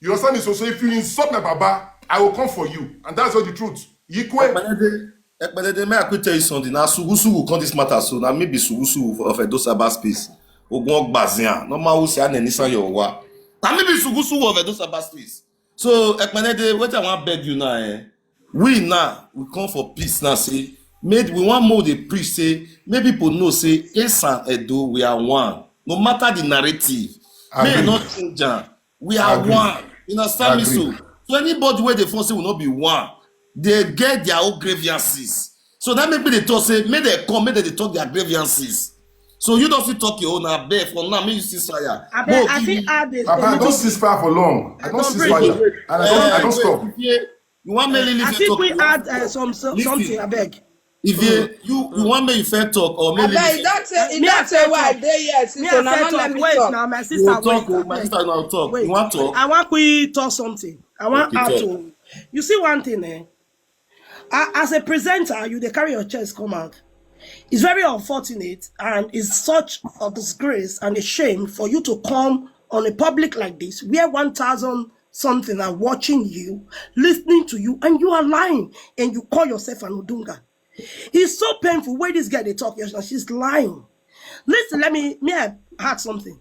You understand me? So, so if you insult my baba, I will come for you. And that's all the truth. Ikwe. Ekpelede, may I quick tell you something? Now, Sugusugu come this matter, so now maybe Sugusugu of Edo Saba space. Ogun Ogbazia. Normal, we say, "Anenisa your wa." Now maybe Sugusugu of Edo Saba space. So, Ekpelede, what I want beg you now, eh? We now, we come for peace now, say, made we want more they preach, say, make people know, say, Esan Edo, we are one. No matter the narrative, may not change am. We are one. You understand me so? So anybody where they force say will not be one, they get their own grievances. So that make me they talk say, make they come, make they talk their grievances. So you don't see talk your own, I beg for now, make you see fire. I beg, I think add this. I don't cease fire for long. I don't cease fire. And I don't, I don't stop. You want me to leave? I think we add uh, some, some something. I beg. If you you you want me if I talk or me abeg e don say e don say why I dey here since una no let me Wait talk. Now, my sister, talk wait, o, my sister now talk. Wait, You want talk? I want quick talk something. I want Okay, add talk. To. You see one thing, eh? A- As a presenter, you dey carry your chest come out. It's very unfortunate and it's such a disgrace and a shame for you to come on a public like this where one thousand something are watching you, listening to you, and you are lying and you call yourself an Odunga. It's so painful where this girl they talk, yes, she's lying. Listen, let me, may I add something?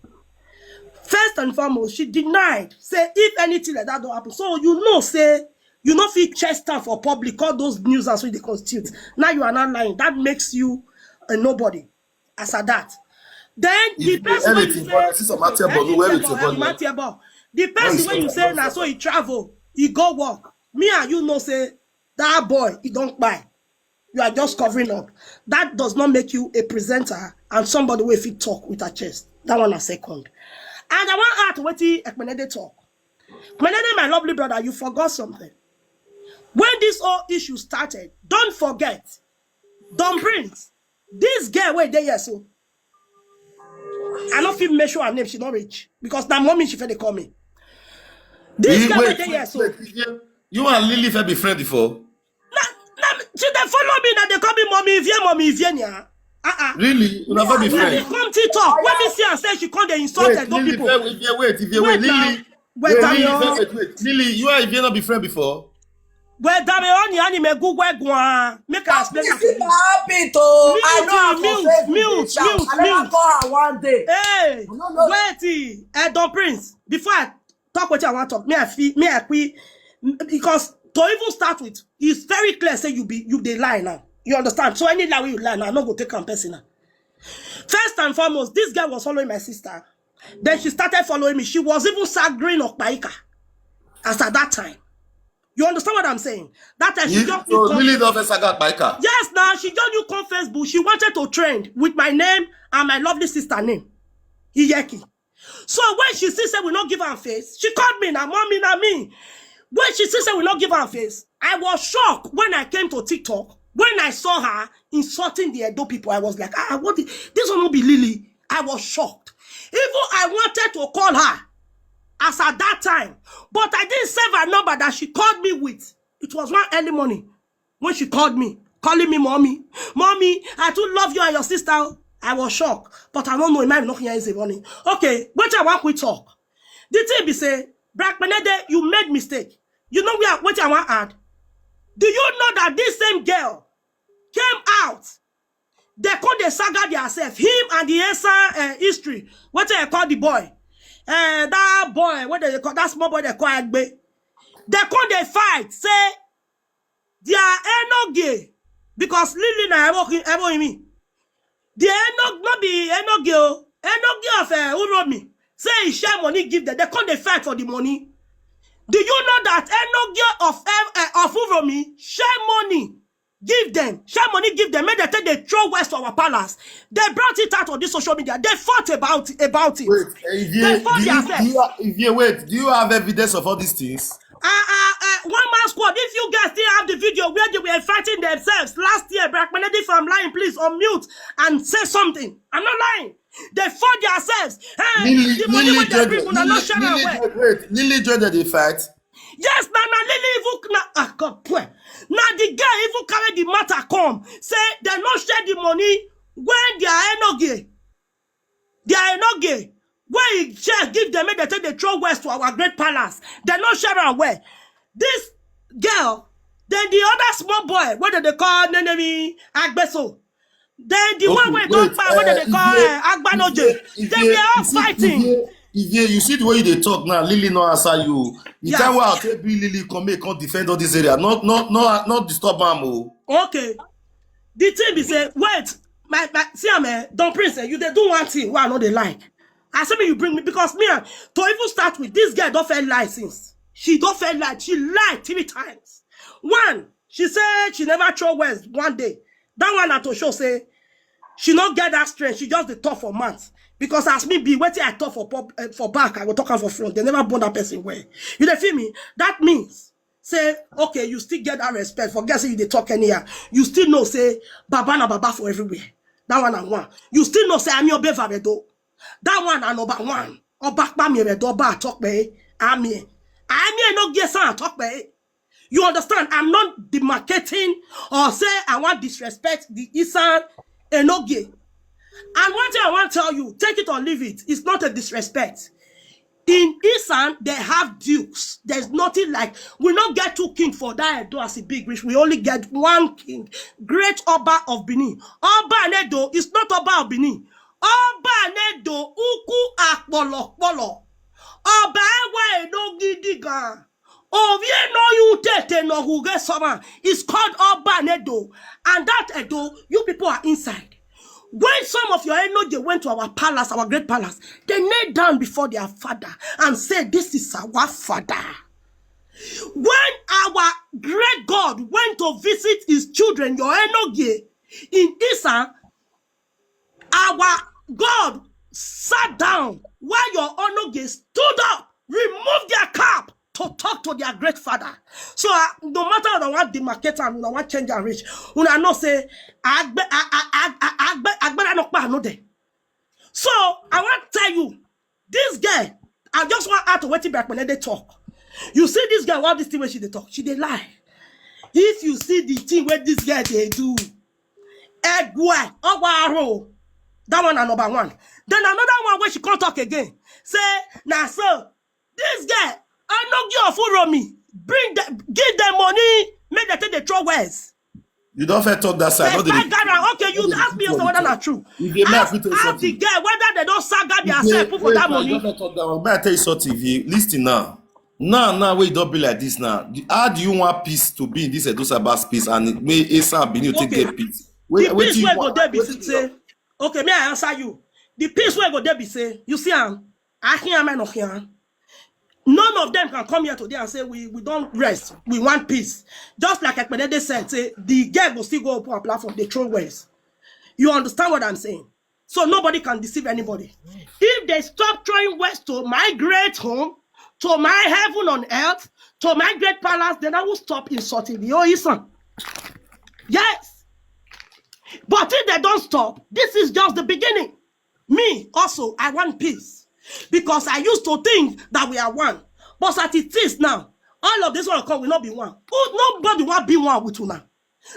First and foremost, she denied, say if anything like that don't happen. So you know, say you know fit chest her for public, all those news as we dey constitute. Now you are not lying. That makes you a nobody. As at that. Then the person wey you say, the person wey you say na so he travel, he go work. Me and you know say that boy, he don't buy. You are just covering up. That does not make you a presenter and somebody wey fit talk with her chest. That one a second. And I want to add to what Ekpenede talk. Ekpenede, my lovely brother, you forgot something. When this whole issue started, don't forget, Don Prince, this girl wey dey here so, I no fit make sure her name, she no reach because na mommy she fit dey call me. This girl wey dey here so, you and Lily fit be friend before? Na, na, she dey follow me, na dey call me mommy Ivie, mommy Ivie nia. Uh-uh. Really? Una fit be friend? Come TikTok. When me see her say she come dey insult Edo people. Wait, Ivie, wait, Ivie, wait, Lily. Wait, Lily, wait, wait. Lily, you and Ivie not be friend before? Wait, dame oni ani me gugwe gwan. Make I explain that to you. Happy to. I know her for Facebook. Mute, mute, I never call her one day. Hey, wait, eh, Don Prince. Before I talk what I want to talk, me I feel, me I quit because to even start with, it's very clear. Say you be you dey lie now. You understand? So any lie you lie now, I no go take am personal. First and foremost, this girl was following my sister. Then she started following me. She was even saggering Okpaika as at that time. You understand what I'm saying? That time she just so Lily don first saga Okpaika. Yes, now she just you come Facebook. She wanted to trend with my name and my lovely sister name, Iyeki. So when she see say we not give her face, she called me now, mommy, now me. When she see say we not give her face, I was shocked when I came to TikTok. When I saw her insulting the Edo people, I was like, ah, what? The, this one will be Lily. I was shocked. Even I wanted to call her as at that time, but I didn't save her number that she called me with. It was one early morning when she called me, calling me mommy. Mommy, I too love you and your sister. I was shocked, but I don't know. It might not hear is morning. Okay, what I want we talk. The thing be say, Black Benede, you made mistake. You know where what I want add. Do you know that this same girl came out? They call the saga themselves. Him and the Esa uh, history. What I call the boy? Uh, that boy, what they call that small boy they call Agbe. They call the fight. Say they are enoge because Lily na evo me. They enoge not be enoge o. Enoge of uh, Uromi. Say he share money give them. They call the fight for the money. Do you know that enoge of uh, of Uromi share money? Give them, share money, give them. Make they take the throw west to our palace. They brought it out on this social media. They fought about about it. Wait, if you, They fought do you, themselves. do you, if you wait, do you have evidence of all these things? Uh, uh, uh, one man squad. If you guys still have the video where they were fighting themselves last year, Black Benedict, if I'm lying, please unmute and say something. I'm not lying. They fought themselves. Hey, Lily, the money Lily, when they bring, una not share am well. Wait, Lily joined the fight. Yes, na na Lily even na ah God pray. Na the girl even carry the matter come. Say they no share the money when they are enoge. They are enoge. When he share give them, make they take the throw west to our great palace. They no share am well. This girl, then the other small boy, what do they call Nenemi Agbeso? Then the one wey don kpai, wey dem dey call uh, Agbanoje, they were all fighting. If you, if you see the way you dey talk now, Lily no answer you. The time wey I take bring Lily come make come defend all this area, not not not not disturb am o. Okay, the thing be say, wait, my my see am eh, Don Prince eh, you dey do one thing wey I no dey like. I say make you bring me because me and to even start with, this girl don fail lie since. She don fail lie. She lie three times. One, she say she never throw words one day. That one na to show say she no get that strength. She just dey talk for mouth. Because as me be wetin I talk for pub, uh, for back, I go talk am for front. They never born that person well. You dey feel me? That means say okay, you still get that respect for guessing you dey talk anyhow. You still know say baba na baba for everywhere. That one na one. You still know say I'm your beverage though. That one na number one. Oba pa mi re do ba talk pe. Ami. Ami no get san talk pe. You understand? I'm not demarcating or say I want disrespect the Isan Enogie. And one thing I want to tell you, take it or leave it, it's not a disrespect. In Isan, they have dukes. There's nothing like, we not get two king for that Edo as a big rich. We only get one king, great Oba of Benin. Oba Anedo is not Oba of Benin. Oba Anedo, Uku Akpolo Kpolo. Oba Ewa Edo Gidigan. Ovie no you tete no huge soma. It's called Oba Anedo. And that Edo, you people are inside. When some of your Enogie went to our palace, our great palace, they knelt down before their father and said, "This is our father." When our great God went to visit his children, your Enogie, in Isan, our God sat down while your Enogie stood up, removed their cap to talk to their great father. So, uh, no matter una wan demarcate am, una wan change am reach, una know say agbe- a- a- a- a- agbe- agbara no pa no dey. So I wan tell you, this girl, I just wan add to wetin Brakpene dey talk. You see this girl, all this thing wey she dey talk, she dey lie. If you see the thing wey this girl dey do, egwe, ogwaro, that one na number one. Then another one wey she come talk again, say, "Na so this girl, Enogie of Uromi, bring the, give them money, make dem take dey throw wells." You don first talk that side. They No dey start gather. Okay, you no dey ask me repeat also whether yourself. na true. If you may Ask, repeat ask the something. Girl whether they don saga If theirself you put for that wait, I money. don talk that one. May I tell you something? If you listen now, now, now wey you don be like this now, the- how do you want peace to be in this Edo Saba space and may Esan Benin take Okay. Get peace? The Wait, peace you wey go want? there be Wetin you say, okay, may I answer you? The peace wey go there be say, you see am, I hear am, I no hear am. None of them can come here today and say we we don't rest, we want peace. Just like Ekpedede said, say the girl go still go open her platform, they throw words. You understand what I'm saying? So nobody can deceive anybody. If they stop throwing words to my great home, to my heaven on earth, to my great palace, then I will stop insulting the Oyisan. Yes. But if they don't stop, this is just the beginning. Me also, I want peace because I used to think that we are one. But as it is now, all of this one come will not be one. Who- Nobody want be one with una.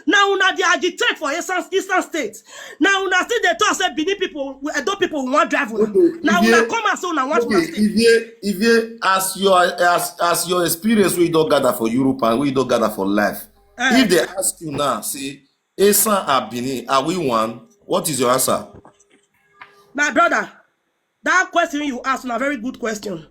Now una dey agitate for Eastern, Eastern State. Now una still dey talk say Benin people, we- Edo people, we want drive una. Okay, Now if una you- come and say una want una Okay, state. if you if you as your as as your experience wey you don gather for Europe and wey you don gather for life, Eh. If they ask you now, say, "Esan and Benin, are we one?" What is your answer? My brother, that question you ask na very good question.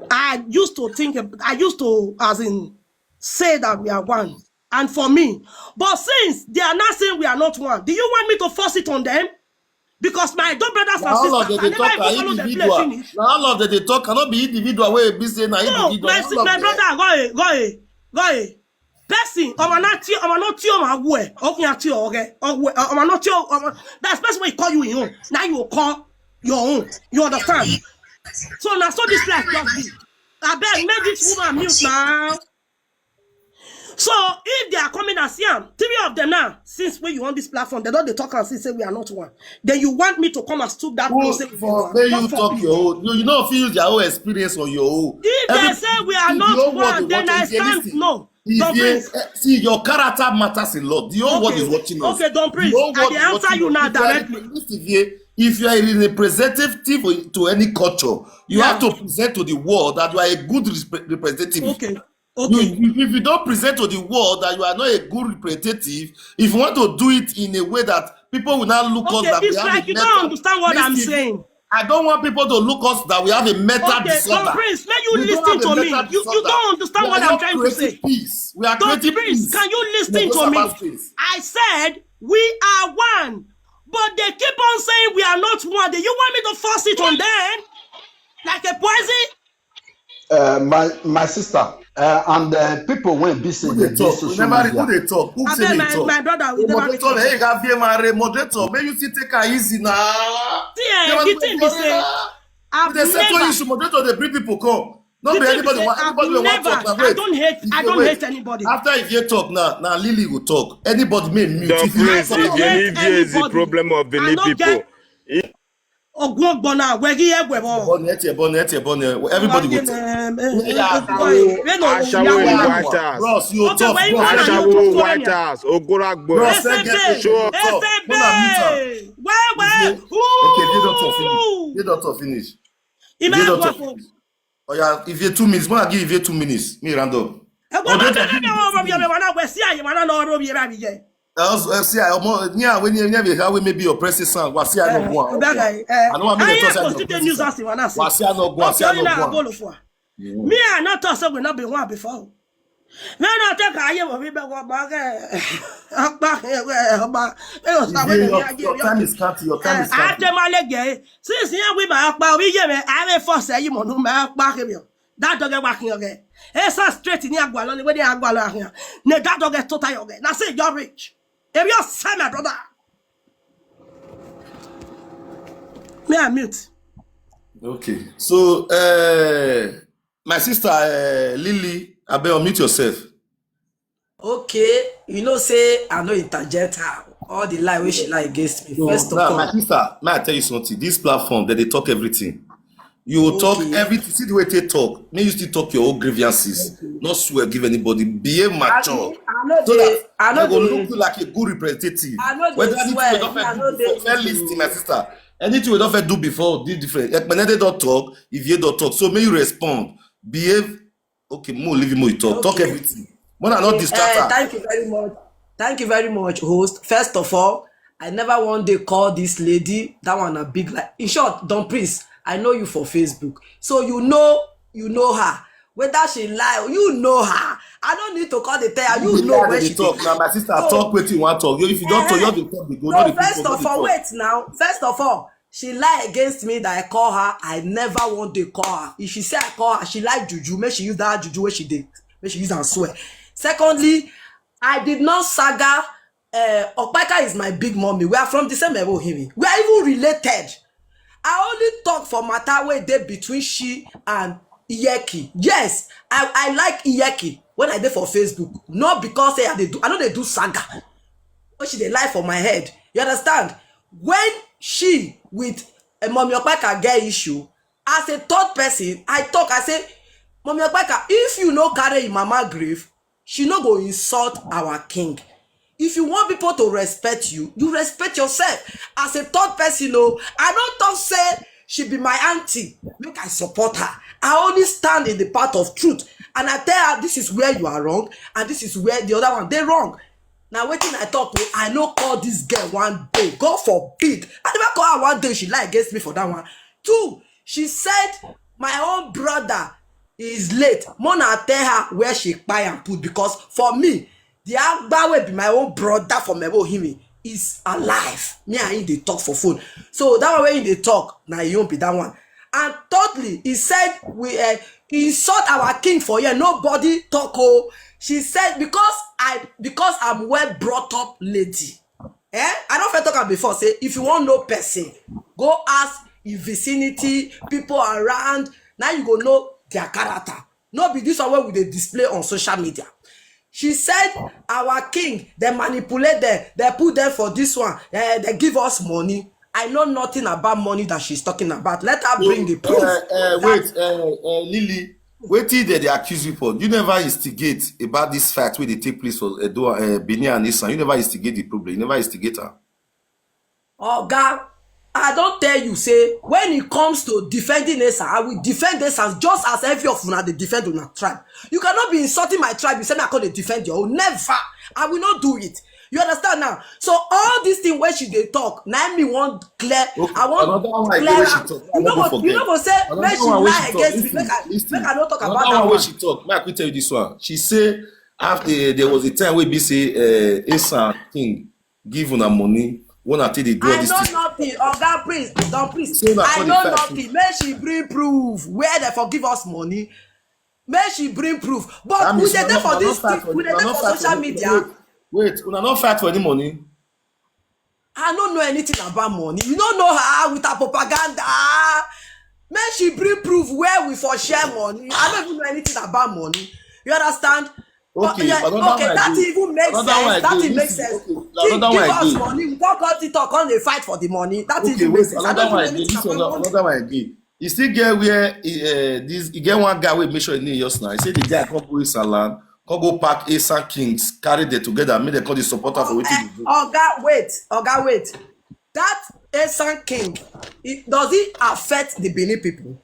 I used to think, ab- I used to, as in, say that we are one. And for me, but since they are not saying we are not one, do you want me to force it on them? Because my adult brothers Na and all of sisters, them I dey never talk na even follow the play individual. finish. Na all of them dey talk. I no be individual wey be say na No, individual. my, All si- of my them. Brother, go ahead, go ahead, go ahead. Person, ọmọ náà tí ọmọ náà tí ọmọ awọ ẹ, ọkùnrin àti ọ̀rẹ́, ọwọ́ ẹ, ọmọ náà tí ọmọ, that's person wey call you in own. Now you call your own. You understand? So now so this life just be. I beg, make this woman mute now. So if they are coming and see am, three of them now, since when you on this platform, they don't dey talk and see say we are not one. Then you want me to come and stoop that Who place? Say we for are where one. You For talk me. Your own. You, you know, feel use their own experience on your own. If they Every- say we are the not whole world one, dey then watch I you. If you stand listen, no. if Don't you, breathe. Eh, see, your character matters a lot. The whole world Okay. Is watching us. Okay, don't breathe. The whole I world dey is answer watching you us. Now If you are directly. Listen, if you, if you are a representative to, to any culture, you Yeah. Have to present to the world that you are a good resp- representative. Okay. You, Okay. you, if you don't present to the world that you are not a good representative, if you want to do it in a way that people will not look us Okay, that we it's have like a you mental, don't understand what I'm listen, saying. I don't want people to look us that we have a mental Okay, disorder. Don Prince, may you We don't listen have a to me. mental You, you disorder. Don't understand We what are I'm not trying to creating say. Peace. We are Don creating Prince, peace. Can you listen But to what me? About peace? I said we are one, but they keep on saying we are not one. Do you want me to force it on them? Like a poison? Uh, my my sister, uh, and uh, people when be say Who they dey dey talk? We social never media. Who dey talk? Who say Abeg, dey my, talk? My brother, we Oh, never moderator, hey, Gavie, moderator, may you still take her easy now. See, eh, the thing be say, I've They settle never, issue, moderator, they bring people come. No the be thing be anybody say, want I've anybody wey want never, talk. Now, I wait. Don't hate, If I you don't wait. Hate anybody. After if you talk now, now Lily will talk. Anybody may mute. Don If you Prince, talk, if you Hate need here is the anybody. Problem of I Benin don't people. Get, If Ogun ogbona wegi egwe bo. Bonnet, bonnet, bonnet. Everybody go take. Ashawo in White House. Bros, you Okay, tough. wait, Bros, wait, you Ashawo wait. White House. Ogoragbo. Bros, Ese get be, you show up. ese Come and meet her. be. Where, where? Okay, dey doctor finish. Dey doctor finish. Ime Dey agwa doctor fo. Finish. Oh yeah, if you two minutes, man, I give you two minutes. Me round up. Egwa Oh, ma dey be doctor be be finish. Omo bi omo na we si aye ma na no ro bi ra bi ye. I also I see I almost near when you never have maybe your pressing sound. What's here no go on. Odaga, eh. I know I'm gonna Aye talk ko about si te pressing news sound. Asi wa na si. What's here no go on. Okay, What's here only na no go on. Agolo fo. Me, I not talk so we not be one before. Me not take aye wo bi be wo ba ge. Apa he we oba. Me o sa we Your, ni aye your yo. time is counting. Your time Eh, is counting. Ate ma le ge. Since here we ba apa, we ye me, I will force you mo no me apa ke mi o. That dog wa kin ge. E sa straight ni agwa lo ni we ni agwa lo ahin. Ne that dog total yo ge. Na say you're rich. If you sell my brother. Me, I mute. Okay. So uh my sister uh, Lily, I better unmute yourself. Okay, you know say I no interject her. All the lie wey she lie against me. So First of now, all, my sister, may I tell you something? This platform that they talk everything. You will talk Okay. Everything. See the way they talk. May you still talk your own grievances. Not swear, give anybody. Behave I, mature. I know So they, that I they know go they, look you like a good representative. I know they Whether anything we swear. don't Me, I do know they before, first listen, my sister. Anything we don't do before, do different. Ekpene dey don talk, if you don't talk, so may you respond. Behave. Okay, more leave more you talk. Talk Okay. Everything. When I not Eh, distract eh, her. Thank you very much. Thank you very much, host. First of all, I never one day call this lady. That one a big lie. In short, Don Prince, I know you for Facebook, so you know you know her. Whether she lie, you know her. I don't need to call the tell her. You If know lie, where they she talk. dey. Now, my sister, So, talk wetin you want talk. You, if you don't talk, you have to talk. They go No, not repeat. first Go not of all, talk. Wait now. First of all, she lie against me that I call her. I never want to call her. If she say I call her, she like juju. Make she use that juju where she did. Make she use and swear. Secondly, I did not saga. Uh, Okpaka is my big mommy. We are from the same Evo Himi. We are even related. I only talk for matter wey dey between she and Iyeki. Yes, I, I like Iyeki when I dey for Facebook. Not because say I dey do, I no dey do saga. But she dey lie for my head. You understand? When she with uh, Mommy Okpaka get issue, as a third person, I talk, I say, Mommy Okpaka, if you no carry your mama grave, she no go insult our king. If you want people to respect you, you respect yourself. As a third person, no, I don't talk say she be my auntie. Make I support her. I only stand in the path of truth. And I tell her, this is where you are wrong, and this is where the other one dey wrong. Now, wetin I talk, oh, I no call this girl one day. God forbid. I never call her one day. She lie against me for that one. Two, she said, my own brother is late. Mona tell her where she buy and put, because for me, the Agba wey be my own brother for Mebo Himi is alive. Me and him dey talk for phone. So that one wey him dey talk, na him own be that one. And thirdly, he said we uh, insult our king for here. Nobody talk. Oh, she said, because I because I'm well brought up lady. Eh? I don't fit talk am before. Say if you want know person, go ask in vicinity, people around. Now you go know their character. No be this one wey we dey display on social media. She said our king, they manipulate them, they put them for this one, eh, they give us money. I know nothing about money that she's talking about. Let her bring the proof. Uh, uh, That wait, uh, uh, Lily. Wetin dem dey accuse you for? You never instigate about this fight wey dey take place for Edo, uh, Benin and Esan. You never instigate the problem. You never instigate am. Oga, I don tell you say when it comes to defending Esan, I will defend Esan just as every of una dey defend una tribe. You cannot be insulting my tribe. You say me I come dey defend your own. Never. I will not do it. You understand now? So all this thing wey she dey talk, na me wan clear. Okay, I wan another one clear again wey she am. Talk. You I no no go, go you no forget. Go say Another make she one wey lie she talk. Against me. Listen, Make I, listen. make I no talk about Another that one wey one. She talk. Make I quick tell you this one. She say after there was a time wey be say uh, Esan king give una money when I take dey do all I this know thing. Nothing. Oga, please, don't please. So una I come know dey fight. Nothing. Make she bring proof where they forgive us money. Make she bring proof. But That we means dey una there no, for una no this fight thing. for We the, dey una there no for fight for social the, media. Wait, wait, una no fight for any money. I don't know anything about money. You don't know her with her propaganda. Make she bring proof where we for share money. I don't even know anything about money. You understand? Okay, Yeah, another okay, one that again. Even makes Another one sense. That again. Thing makes Listen, sense. Okay. Another give one us again. Money, we can't call TikTok, come dey fight for the money. That is Okay, the wait, message. I another don't one do again. anything This one, about money. Another one again. You still get where uh, this you get one guy wey make sure he name just now. He say the guy come go Esan land, come go pack Esan Kings, carry them together, make them come dey support am for wetin Eh, dey do. Oga, wait, Oga, wait. That Esan King, it, does it affect the Benin people?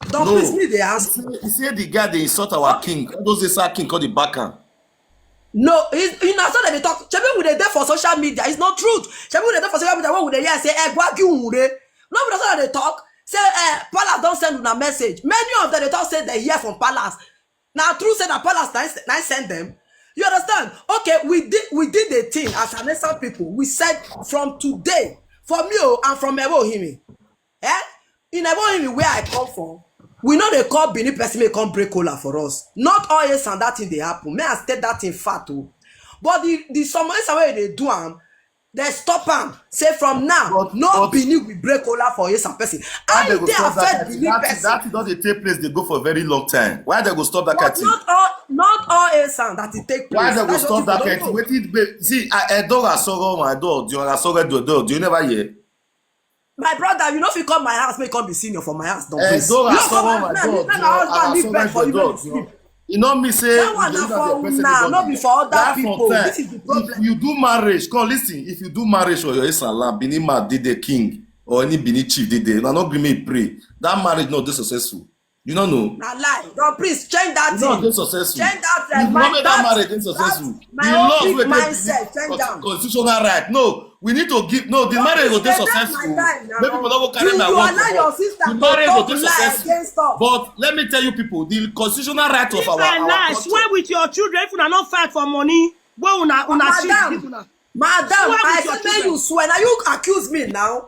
Don't No. Please me they ask. He say the guy dey insult our king. All those Esan King come dey back am. No, it's, you know so they talk. Shebi we dey there for social media. It's not truth. Shebi we dey there for social media. When we dey hear say eh gwagi unre. No, we dey they talk. Say eh palace don't send una message. Many of them they talk say they hear from palace. Now true say that palace na na send them. You understand? Okay, we did we did the thing as an Esan people. We said from today, for me oh, and from Ebo Himi, eh? In Ebo Himi where I come from, we know they call Benin person may come break cola for us. Not all Esan that thing they happen. May I state that in fact oh. But the the some Esan wey they do am, they stop am. Say from now, But- no but- Benin will break cola for Esan person. Why I they go dey stop that affect kind thing? Benin That, person. that thing don dey take place dey go for very long time. Why they go stop that kind But thing? Not all, not all Esan that it take place. Why they go That's stop what that people kind thing? don't know. Wetin be see I Edo Asoro my door do Asoro do do do you never hear? My brother, you know if you come my house, may come be senior for my house. Don't please. Edo You come Asoro my my house, door you do come my husband, leave Asoro bed do for you, do make you do. Sleep. You know me say That one na for una, no be for other people. This is the problem. If you do marriage, come listen. If you do marriage for your Esan land, Benin man did the king or any Benin chief did there, una no gree me pray. That marriage not dey successful. You no know. Na lie. Don't please change that You no thing. Dey successful. Change that. You My- no make that that- marriage dey successful. that- my The own laws big wey dey mindset, give change cons- am. Constitutional right. No, we need to give. No, the marriage go dey Don't take my successful. time now. Make people no go carry You, my you word allow for your God. sister The to marriage go talk dey lie successful. Against us. But let me tell you people, the constitutional right of If our I our lie, culture. Swear with your children if una no fight for money wey una una chief give Madam, una. madam, Swear I with your said may children. You swear. Now you accuse me now.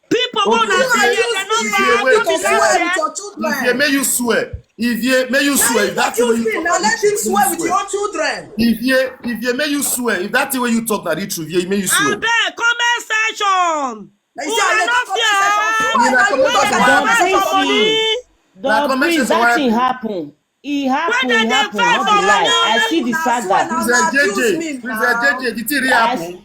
People wey una Okay, say okay. here dem no If buy you am, wait, no You be if you swear say wait, with eh. your children. If you may you swear, if you may you swear, if that thing wey Accuse you me talk now. na the Let him truth, swear you with swear. Your own children. If you if you may you swear, if that thing wey you talk na the truth, you may you swear. Abeg, comment section. They say, Una I no dey talk fear. About Una you. Comment Wey section dey why fight happen. for money. Na Don comment Prince, section why that thing happen. Happen. E happen, When e they dey happen, fight no for be lie. money. I see the Una saga. swear, Princess una accuse J J, me Princess now. J J, the thing really I happen. see.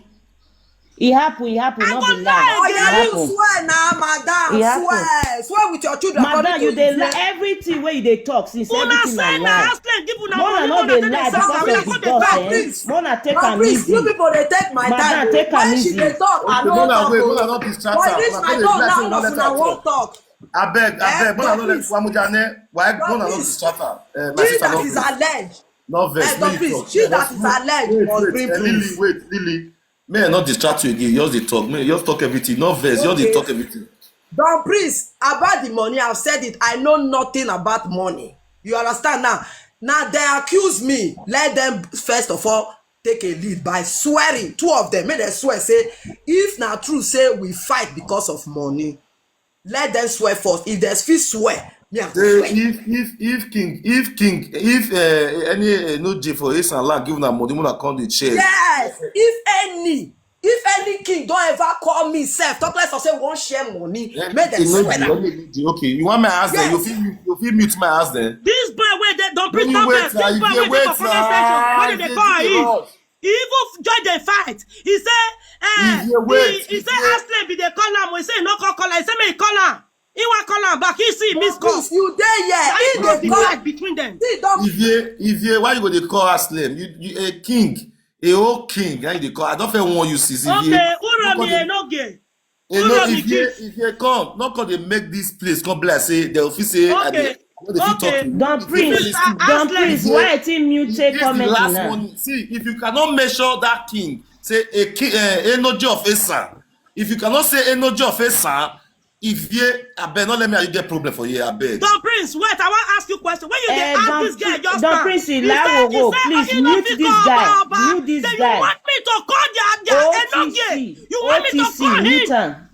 E happen, e happen, I no go be lie lie. Oh E yeah, you happen. Swear now, madam. E happen. Swear, swear with your children. Madam, According you to dey the lie. Everything wey you dey talk since Una everything na swear na lie. house slave give una Mona money. No Una dey dey lie suffer. Because Una of go the dey boss, fight. eh? Please. Mona take But am please, easy. You people dey take my Madam, time. Take am When she easy. Dey talk, I Okay, no Mona, talk. wait, Oh. Mona, not distract But her. this Una my dey door relax, now, una no let her una talk. won't talk. Abeg, Eh, abeg, Mona, no let please. Wamujane. Why But Mona not please. Distract her? Eh, my She sister, that not is please. Alleged. No vex, Eh, make don't you please. talk. She that is alleged Wait, must wait, bring eh, Lily, proof. Wait, Lily. May I not distract you again? Just dey talk. May just talk everything. No vex. Just dey Okay. Talk everything. Don Prince, about the money, I've said it. I know nothing about money. You understand now? Now they accuse me. Let them first of all take a lead by swearing. Two of them, make them swear. Say, if na true, say we fight because of money. Let them swear first. If they fit swear, me I go Say swear. if if if king if king if uh, any uh, no J for Ace and Lack give una money, una come dey share. Yes, if any, if any king don't ever call me self, talk less of say we wan share money. Eh, Make them eh, no swear J, am. Only J. Okay, you want my ask them? You Yes. Feel you feel mute my ask them. This boy wey dey Don Prince Only don wait vex. now. This If boy you wey dey wait for comment section wey now, dey dey call him. He even join the fight. He say, eh, If you wait, he, he if say you- Ashley be dey call am. He say he no call call am. He say make he call am. He wan call am back. He see miss call. Please, you dey here. That He is not dey the call. Fight between them. He don If you if you why you go dey call Ashley? You you a king, a whole king. Now you dey call. I don't feel warn you, sis. If you Okay, Uromi Enoge. Eh, no, Uromi if you Chief. If you come, not call they make this place come be like say they will feel say I Okay. dey I no dey fit talk Okay. to you. Don If you Prince, dey listen, Don Ashley. Prince, why I think mute This is the comment last now? One. See, if you cannot measure that king, say a king, uh, energy of Esan. If you cannot say energy of Esan, if you, I beg, not let me you get problem for here. I beg. Don Prince, wait, I wan ask you question. When you dey Eh, ask Don- this girl just Don now, Prince, he Ilawo say, he go, say, please "Oh, you no mute fit this call guy. Oba Oba." Mute this Then guy. You want me to call their, their O Enoge? T C, You want me to O T C, call mute him? am.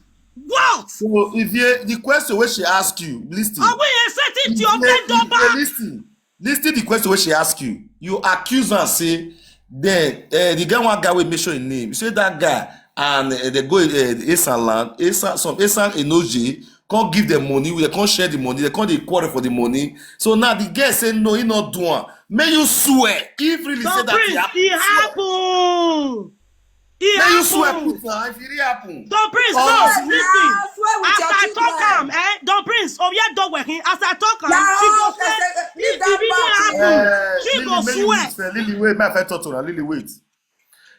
What? So if you the question where she ask you, listen. Are we a certain If your you- if you Oba? Listen, listen the question where she ask you. You accuse and say then uh, the guy one guy will mention his name. You say that guy and uh, they go uh, Esan land, Esan some Esan Enoji can't give them money. They can't share the money. They can't dey quarrel for the money. So now the girl say no, he not do one. May you swear if really say Don that he Prince, happen. It happen. You swear put na if e really happen. Don Prince, Oh, no, yes. Listen. Swear with As your I talk children. Am, eh, Don Prince, Oyedo Wehin, as I talk am, Yeah, she go okay, swear say, leave if the that video part. Happen, Eh, she Lily, go make you swear. Listen, Lily, wait, my friend talk to her. Lily, wait.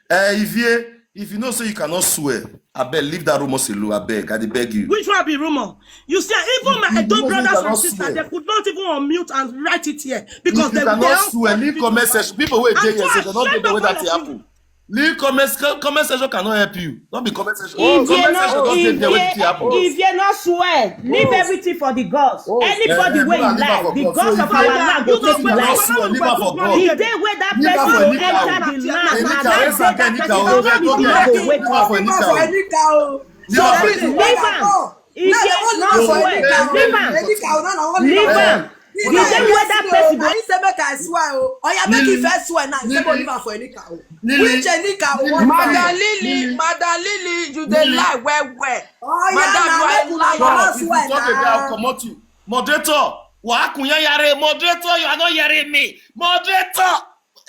Eh, if you if you know say you cannot swear, I beg leave that rumor alone. I beg, I dey beg you. Which one be rumor? You see, even my You Edo know say you brothers and cannot sisters, swear. They could not even unmute and write it here If because you they cannot they swear, leave comment section. People wey I'm dey here so say they don't ashamed get of where that all thing of you. Happen. Leave comment se- comment section cannot help you. Not be comment section. If you Comment not, section don't dey if there where the you, thing happen. If you not swear, leave everything for the gods. Oh, Anybody eh, wey leave am lie, for the God. gods So of if our you land go you take if you not life. swear, leave am for God. The day where that Leave am person for go Enika. enter the land, Enika, na that Enika, day that Enika, person Enika, go Enika, wake Enika, up. Enika. Leave am for Enika o. Leave am for Leave Enika. am. If No, you leave not am for swear, Enika o. Leave am. Enika o, na na only Leave Enika o. Am. This The guy day dey where that see o, person na go him say make I swear o. Oya, make Lily, him first swear now. He say make Lily, leave am for Enika o. Lily, Which Enika o? Lily, What Lily. Madam Lily, Madam Lily, you dey Lily. Lie well well. Oya, Madam, na you are make a una liar. comot If you swear talk again, I'll na. Comot you. Moderator, wakunyayare. Moderator, you are not hearing me. Moderator,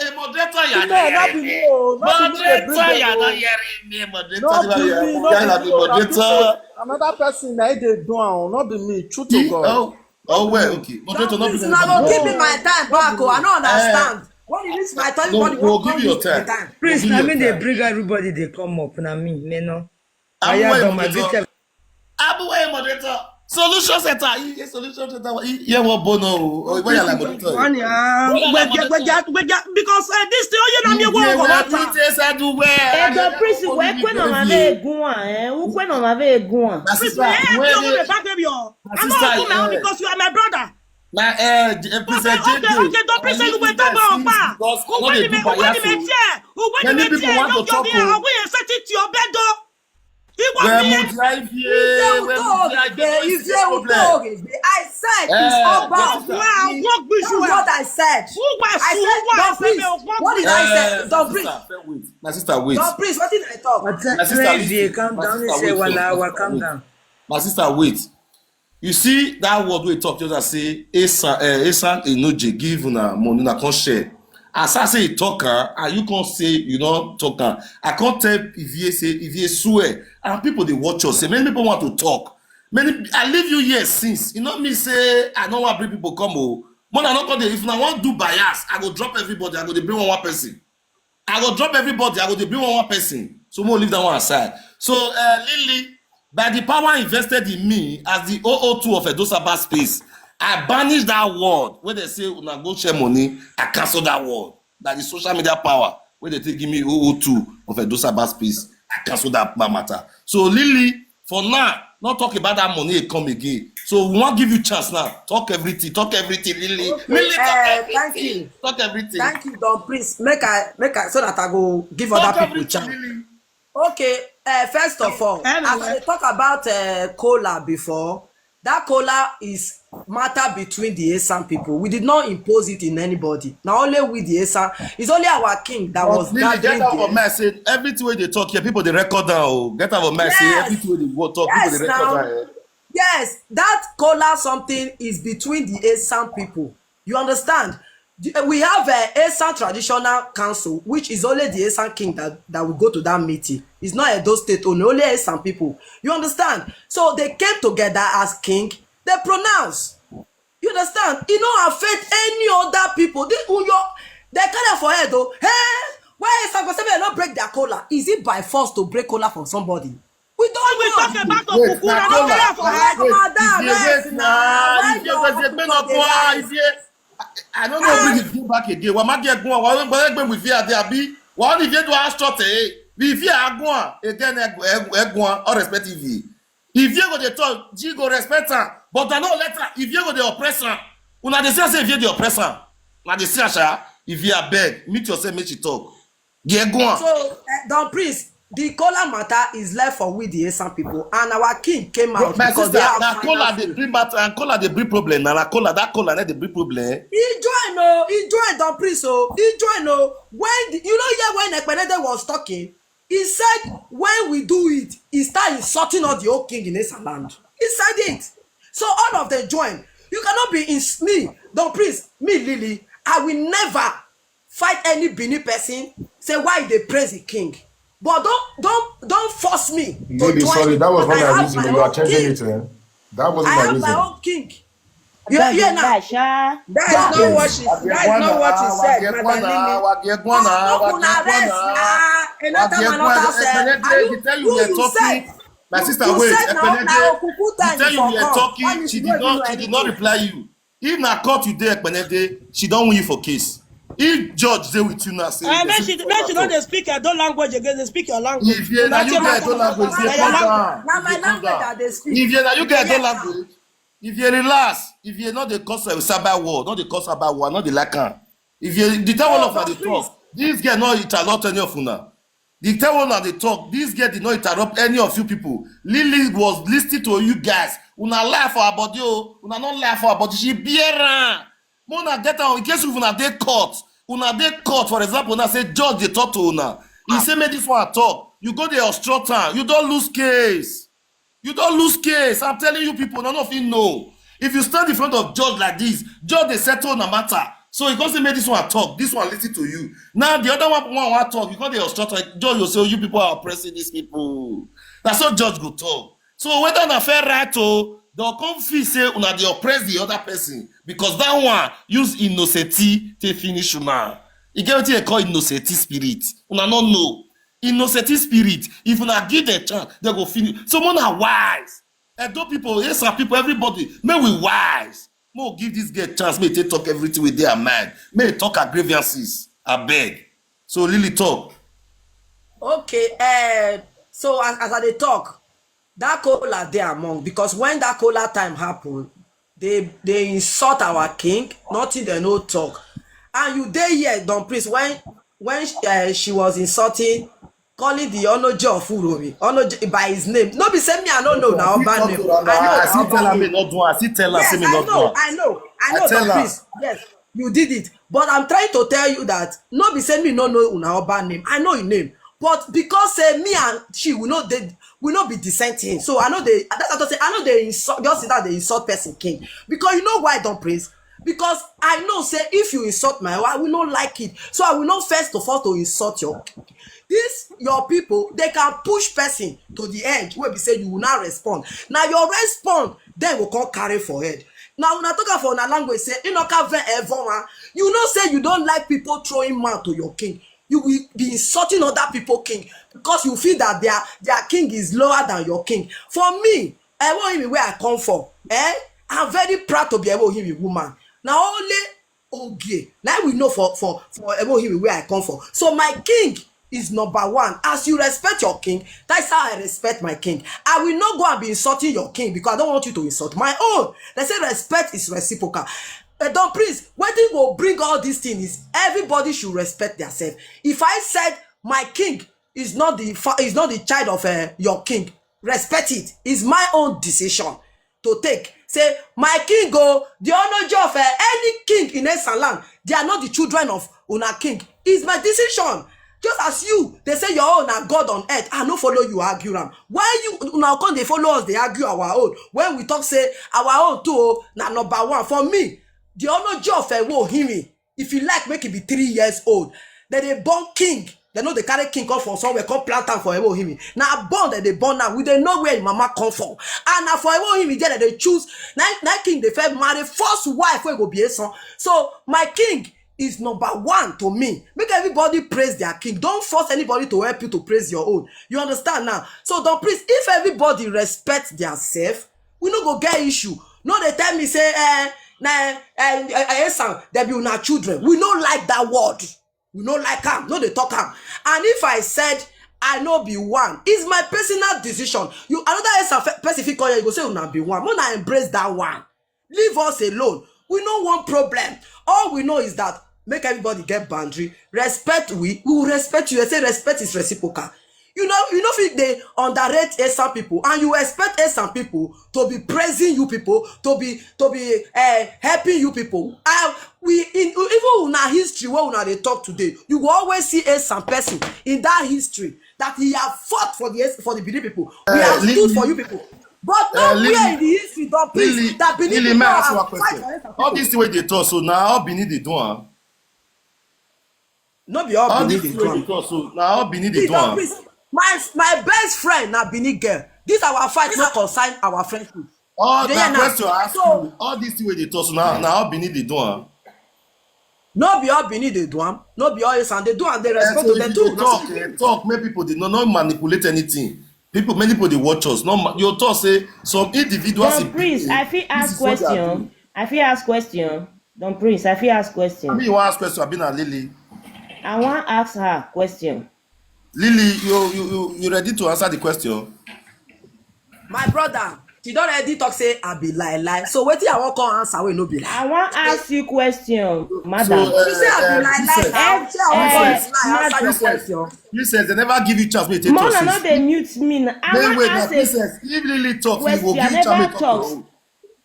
a moderator, you are No, not not be hearing me me. o. Not be me dey Moderator, bring you are them not o. Hearing me. Moderator, Not you be are me. you Not are be the me o. Na moderator. people, another person na him dey do am. Not be me. True to He- God. Oh, oh well, okay. Moderator, not Please, be una go me. Give me my time back o. I no understand. When you reach my time, No, everybody we'll will come give you your use my time. Time. We'll Prince, give na you me your dey time. Bring everybody dey come up. Na me, me no. I'm Oya, well, don my moderator. big time. Abuwe moderator. Solution center. Iye solution center. Iye wo bono. Oh, where you like moderator? One, uh, Where you like gbeja, moderator? Gbeja, Gbeja, because uh, this thing, oh, you know me, Iye one we water. Prince Adu we. Edo Prince, we kwe no ma ve egun a, eh? We kwe no ma ve egun a. My Prince, sister, me help where you, dey me back baby, oh. My I'm sister, not open my own eh, because you are my brother. na eh, J- eh, Princess Okay, J J. okay, don't Prince, you will talk about pa. Because Oh, no when dey you do may, when you bias may o. tear, oh, when you Many may people tear, want to don't talk come here, o. oh, when you set it to your bed, though. He was Where here. Mudiai Vie, where Mudiai Vie, no is the problem. I said it's Eh, about my sister. Wow, me. what That's what I said. Who was I who said, was don't please. What did I Eh, say? my Don't please. Sister, wait. My sister, wait. Don't please. What did I talk? But My sister, Prince, listen. dey calm My down. He sister, say, wait, "Wala, wait, wa, my sister, calm wait. Down." My sister, wait. You see that word we talk just as say Esan, eh, Esan Enoje give una money, una come share. As I say talk am, and you come say you don't talk am. I can't tell if you say if you swear, and people they watch us. Say many people want to talk. Many I leave you here since. You know me say I don't want bring people come. Oh, more than not come there. If I want do bias, I go drop everybody. I go dey bring one one person. I go drop everybody. I go dey bring one one person. So we'll leave that one aside. So uh, Lily, by the power invested in me as the O O two of Edo Sabbath space, I banish that word where they say una go share money. I cancel that word. That is social media power where they take give me O O two of Edo Sabbath space. I cancel that ma- matter. So Lily, for now, not talk about that money come again. So we want give you chance now. Talk everything. Talk everything, Lily. Lily, talk Eh, everything. thank you. Talk everything. Thank you, Don Prince. Make I make I so that I go give Talk other people everything, chance. Lily. Okay, uh, first of all, Anyway. As I talk about uh, Kola before, that Kola is matter between the Esan people. We did not impose it in anybody. Now only with the Esan, it's only our king that was Lily, get gathering out of there. my say everything wey dey talk here, people dey record down. Oh, get out of my say Yes. Everything wey dey go talk, people Yes, dey record now. Down. Eh. Yes, that Kola something is between the Esan people. You understand? The- uh, We have a Esan Traditional Council, which is only the Esan king that, that will go to that meeting. It's not Edo State only, only Esan people. You understand? So they came together as king. They pronounce. You understand? It no affect any other people. This Uyo, they carry for head though. Hey, why Esan go say make dem no break their Kola? Is it by force to break Kola from somebody? We don't We know. Talk about Wait, Okuku, na na Kola. Kola for Wait, head. madam, If you rest wait now. now, Why if you your wait, Okuku wait, no dey go, rise? if you, I don't know if you back again. Wa ma get go, wa ma get go with fear there be. Wa only get do our short eh. If you are go again, eh, eh, eh, go all respect if you. If you go dey talk, G go respect am. But I no let am. If you go dey oppress am, una dey say say if you dey oppress am, na dey say sha. If you abeg, meet yourself, make she talk. Get go on. So, uh, Don Prince, the Kola matter is left for we the Esan people, and our king came out My because sister, they have na final Kola dey say. Bring matter, and Kola dey bring problem. Na, na Kola, that Kola na dey bring problem. He join, no, he join Don Prince, oh, he join, no. When the, you know, here when Ekpenede was talking, he said, "When we do it, he start insulting all the old king in Esan land." He said it. So all of them join. You cannot be in me, Don Prince, me, Lily. I will never fight any Benin person. Say why they praise the king. But don't don't don't force me to Lady, do sorry, anything. that was But not I my have reason. my You are own changing king. it. Eh? That wasn't I my have my reason. Own king. You That hear is now? lie, sha. That is not what she. That is not what she said, Madam Lily. Ah, no, una rest. Ah, another man not outside. Are you, you yourself? My sister, wait. Ekpenede, the time you were talking, she did not, she did not reply you. If na court you dey, Ekpenede, she don win you for case. If judge dey with you now, say, Uh, make she, make she not dey speak Edo language again. Dey speak your language. If you na you get Edo language, dey calm down. Na my language I dey speak. If you na you get Edo language, if you relax, if you not dey cause a cyber war, not dey cause cyber war, not dey like am. If you the time all of her dey talk, this girl no interrupt any of una. The time all of her dey talk, this girl did not interrupt any of you people. Lily was listening to you guys. Una lie for her body, oh, una not lie for her body. She bear am. Mona get am in case if una dey court, una dey court. For example, una say judge dey talk to una. He say make this one talk. You go dey obstruct am. You don lose case. You don lose case. I'm telling you people, none of you know. If you stand in front of judge like this, judge dey settle una matter. So you go say make this one talk, this one listen to you. Now the other one one wan talk, you go dey obstruct am. Judge go say, oh, you people are oppressing these people. Na so judge go talk. So whether na fair right o, dem come feel say una dey oppress the other person because that one use innocenti take finish una. E get wetin dem call innocenti spirit. Una no know. Innocenti spirit. If una give dem chance, dem go finish. So more na wise. Edo people, Esan people, everybody, make we wise. Make we give this girl chance, make e take talk everything wey dey her mind. Make e talk her grievances. Abeg. So Lily talk. Okay, uh, so as, as I dey talk, that kola dey among, because when that kola time happen, they they insult our king, nothing dem no talk. And you dey here, Don Prince, when when uh, she was insulting, calling the Onoje of Uromi, Onoje by his name. No be say me I no know na Oba name. I know I na still Oba tell her name. me not do am. I still tell her Yes, say me I not do know, am. I know, I I know, tell Don her. Prince. Yes, you did it. But I'm trying to tell you that no be say me no know una Oba name. I know his name. But because say me and she, we no dey, we no be the same thing. So I know they. That's what I say. I know they insult. Just sit down, they insult person king. Because you know why, Don Prince? Because I know say if you insult my wife, I will not like it. So I will not first of all to insult your this your people. They can push person to the end. Wey be say you will not respond. Now your respond then go come carry for head. Now una talk am for una language say inoka ve evoma. You know say you don't like people throwing mouth to your king. You will be insulting other people king because you feel that their their king is lower than your king. For me, I want him where I come from. Eh? I'm very proud to be a Ewohimi woman. Now only Ogie. Now we know for for for Ewohimi where I come from. So my king is number one. As you respect your king, that's how I respect my king. I will not go and be insulting your king because I don't want you to insult my own. They say respect is reciprocal. Uh, Don Prince, wetin go bring all these things is everybody should respect themselves. If I said my king is not the fa- is not the child of uh, your king, respect it. It's my own decision to take. Say my king go the Onoje of uh, any king in Esan land. They are not the children of una king. It's my decision. Just as you, they say your own na God on earth. I no follow you argue am. Why you una come dey follow us dey argue our own? When we talk say our own too o, na number one for me. The Onoje of Ewohimi, if you like, make it be three years old. Then they born king. They know they carry king come from somewhere, come plant am for Ewohimi. Now born that they born now. We dey know where him mama come from. And now for Ewohimi, there they choose. Now, now king they first marry first wife wey go be a son. So my king is number one to me. Make everybody praise their king. Don't force anybody to help you to praise your own. You understand now? So Don Prince, if everybody respect their self, we no go get issue. No, they tell me say, eh, na eh, eh, eh, Esan, they be una children. We no like that word. We no like am. No, they talk am. And if I said I no be one, it's my personal decision. You another Esan fe- person fit call you, you go say una be one. Una embrace that one. Leave us alone. We no want problem. All we know is that make everybody get boundary. Respect we, we will respect you. I say respect is reciprocal. You know, you know, fit they underrate Esan people, and you expect Esan people to be praising you people, to be to be uh, helping you people. Uh, we in, even in our history where una dey talk today, you will always see Esan person in that history that he have fought for the for the Benin people. We Eh, have stood Lily, for you people. But eh, nowhere Lily, in the history, Don Prince, Lily, that Benin Lily, people may I ask have you a fight question? For Esan All people. this way they talk, so now how Benin they do am? No be all All Benin this dey way do they am. talk, so now how Benin they Please, do Don am? Prince, My, my best friend na Benin girl. This our fight no concern our friendship. All You dey na hear now? Question I ask So you, all this thing wey dey talk so na na how Benin dey do am? No be all Benin dey do am. No be all Esan dey do am. Dey Eh, respect so to if them you too. dey talk, eh, talk, make people dey no, no manipulate anything. People, many people dey watch us. No, ma- you talk say some individuals Don in Prince, I Benin, fit this ask is what they are question. doing. I fit ask question. Don Prince, I fit ask I question. Mean, you wan ask question? Abi na Lily? I wan ask her question. Lily, you you you you ready to answer the question? My brother, she don already talk say I be lie lie. So wetin I wan come answer wey no be lie? I wan ask you question, So, madam. You say I be uh, lie lie princess, now. Say I wan Eh, come princess, lie answer your princess, question. Princess, they never give you chance make you take Mona talk no since. dey mute me na. I Wait, wan wait, now, ask a princess, if Lily talk, you go question. I give you chance never make talk talk your own.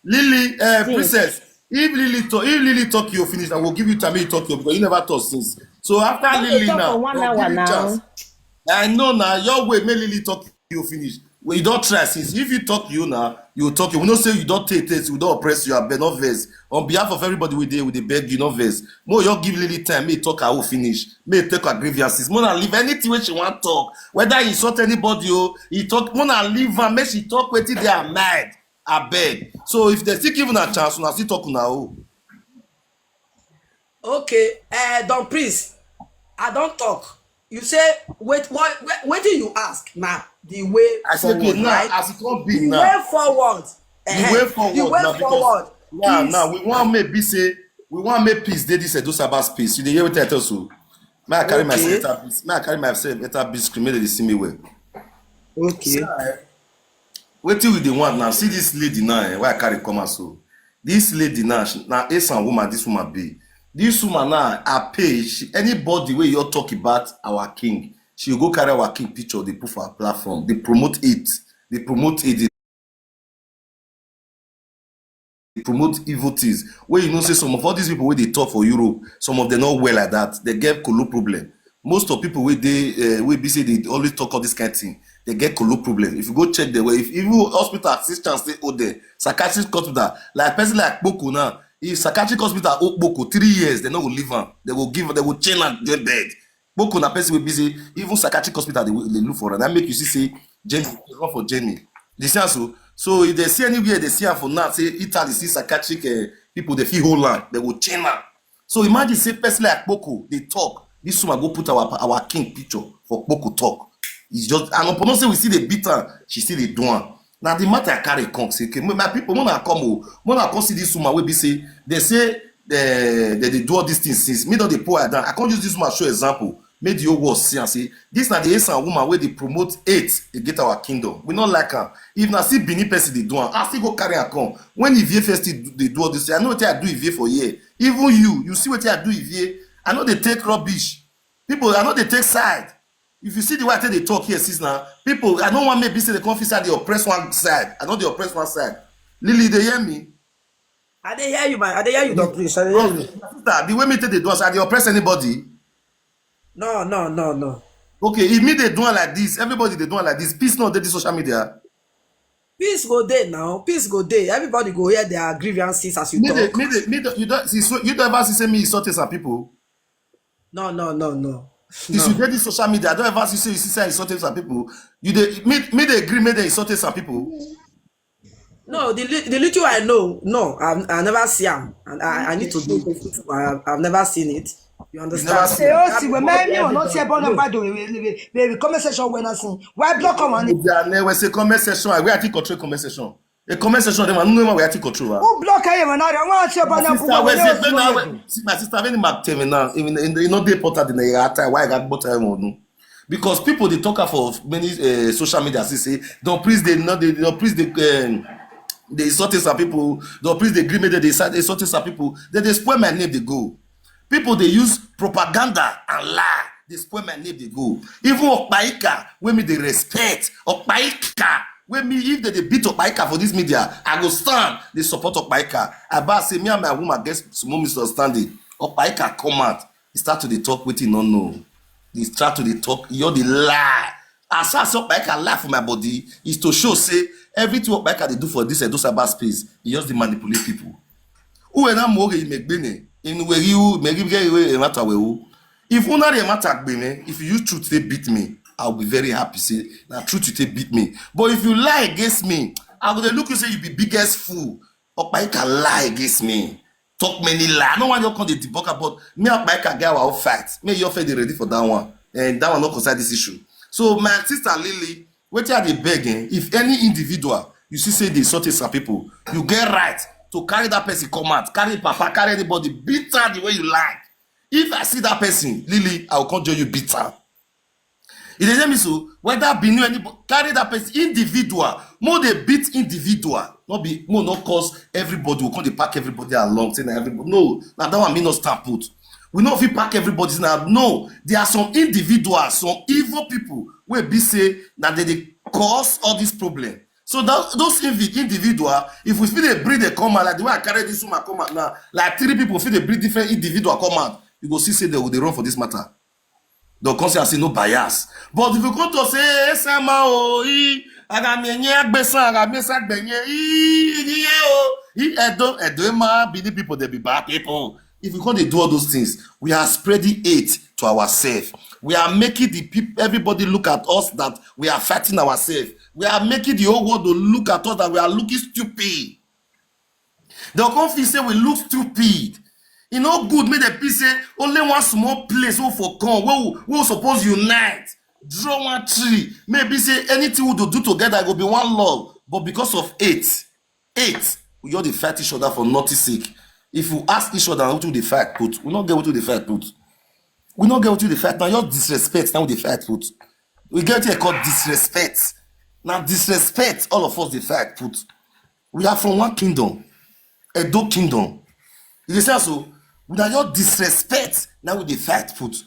Lily, uh, since. Princess, if Lily talk, if Lily talk you finish, I will give you time make you talk your because you never talk since. So after I don dey Lily talk for now, one I'll give hour you now. Chance. I know now. Your way, make Lily talk you finish. Well, you don try since. If you talk you now, you talk you. We know say you don take taste, we don oppress you. I beg no vex. On behalf of everybody we dey, we dey beg you no vex. Mo you give Lily time, may talk her who finish. May take her grievances. Mona leave anything wey she wan talk. Whether he insult anybody, oh, he talk. Mona leave her, make she talk wetin dey her mind. I beg. So if they still give una chance, una still talk una oh. Okay, uh, Don Prince, I don talk. You say wait, what, what, wetin you ask na the way I say okay forward, now, right? As it come be The now, way forward. the Uh-huh. way The forward way now because forward. now Peace. Now we wan make be say we wan make peace dey this Edo Sabbath space. You dey hear wetin I talk so? May I carry myself Okay. Enter this? May I carry myself enter this screen? Make they dey see me well. Okay. Wetin we dey want now? See this lady now, eh, why I carry come out so? This lady now, she, na Esan woman, this woman be. This woman now, I pay she, anybody wey you talk about our king, she go carry our king picture, they put for her platform, they promote it, they promote it, they promote evil things. Where you know say some of all these people wey dey talk for Europe, some of them not well like that. They get kolo problem. Most of people wey dey uh, wey be say they always talk all this kind of thing. They get kolo problem. If you go check the way, if even hospital assistance they owe them, psychiatric hospital, like person like Boko now, if psychiatric hospital owe Boko three years, they no go leave am. They go give, they go chain am join bed. Boko na person wey be say even psychiatric hospital they, they look for am. That make you see say Jamie run for Jamie. They see am so. So if they see anywhere they see am for now, say Italy see psychiatric uh, people they feel whole land, they go chain am. So imagine say person like Boko they talk. This woman go put our our king picture for Boko talk. It's just and upon say we see the beat her, she see the do am. Now the matter I carry come say, okay, my people, when I come, oh, when I come see this woman, will be say they say they they, they do all these things since me don dey pour her down. I can't use this woman show example. Make the whole world see and say this na the Esan woman where they promote hate against our kingdom. We not like her. If na see Benin person they do am, I still go carry her come. When Ivie first dey do all this, I know what I do Ivie for here. Even you, you see what I do Ivie. I know they take rubbish. People, I know they take side. If you see the way I take they talk here, sis now, people, I don't want maybe say they come fit side, they oppress one side. I know they oppress one side. Lily, they hear me? I dey hear you, man. I dey hear you, Don Prince. I dey hear Bro, you. Sister, the way me take they do, I dey oppress anybody. No, no, no, no. Okay, if me they do am like this, everybody they do am like this. Peace not dey this social media. Peace go dey now. Peace go dey. Everybody go hear their grievances as you Me they, talk. me they, me they, you don't see, so you don't ever see say me insulting some people. No, no, no, no. Since you get this social media, I don't ever see say you see say insulting some people. You they me me they agree, me they insulting some people. No, the li- the little I know, no, I've, I never see am, and I, I need to do. I, I've never seen it. You You never understand? see Ṣé ó am. sì wẹ̀ mẹ́rin ọ̀nà tí ẹ bọ́ náà bá dòwe bèrè comment section wẹ̀ náà sí why block ọmọ ni. They are never say comment section. I where I think control comment section. A comment section, them I don't know where I think control. Ó block ẹyẹ wọn náà rẹ̀ wọ́n á tí ẹ bọ́ My náà sister, where say bùkún when wọn I see my sister when Mark tell me now, even in in not the important in the time why I got bought time on. Because people they talk for many uh, social media say say don't please they not they don't please they um, they insulting some people, don't please they agree me that they insult- insulting some people, then they spoil my name they go. People they use propaganda and lie. They spoil my name they go. Even Okpaika, when me they respect Okpaika, when me if they, they beat Okpaika for this media, I go stand. They support Okpaika. I about say me and my woman get small misunderstanding. Okpaika come out. He start to the talk with him no know. He start to the talk. You're the lie. As far as Okpaika lie for my body is to show say everything Okpaika they do for this Edo Sabbath space, he just dey manipulate people. Uwe na mo ge imegbene. In we you me give get we matter we o. If una dey matter gbene, if you use truth they beat me, I'll be very happy. Say, na truth you take beat me. But if you lie against me, I go dey look you say you be biggest fool. Okpaika lie against me. Talk many lie. I no wan just come dey debunk am, but me and Okpaika get our own fight. Me and you dey ready for that one. And that one no concern this issue. So my sister Lily, wetin I dey beg, eh, if any individual you see say dey insult some people, you get right to carry that person come out, carry papa, carry anybody, beat am the way you like. If I see that person, Lily, I will come join you beat am. You dey hear me so? Whether Benin, anybody, carry that person individual. Mo dey beat individual. No be mo no cause everybody. We come dey pack everybody along. Say na everybody. No, na that one me no stand put. We no fit pack everybody now. No, there are some individuals, some evil people wey be say na they dey cause all this problem. So that, those invi- individual, if we fit dey breed dey come out like the way I carry this woman come out now, like three people fit dey breed different individual come out, you go see say they go dey run for this matter. They'll come say I say no bias. But if you come to say, "Hey, Sama, oh, he, agamenye, agbesan, agamesa, gbenye, he, he, he, oh, he, Edo, Edo, ma, Benin people, they be bad people." If we come dey do all those things, we are spreading hate to ourselves. We are making the people, everybody look at us that we are fighting ourselves. We are making the whole world to look at us that we are looking stupid. They'll come feel say we look stupid. E no good make dem feel say only one small place wey for come, wey we, wey we suppose unite, draw one tree. Maybe say anything we do, do together go be one love. But because of hate, hate, we just dey fight each other for nothing sake. If we ask each other, wetin we dey fight put? We no get wetin we dey fight put. We no get wetin we dey fight. Na just disrespect na we dey fight put. We get wetin called disrespect. Na disrespect all of us dey fight put. We are from one kingdom, Edo Kingdom. You dey see am so? Na just disrespect na we dey fight put.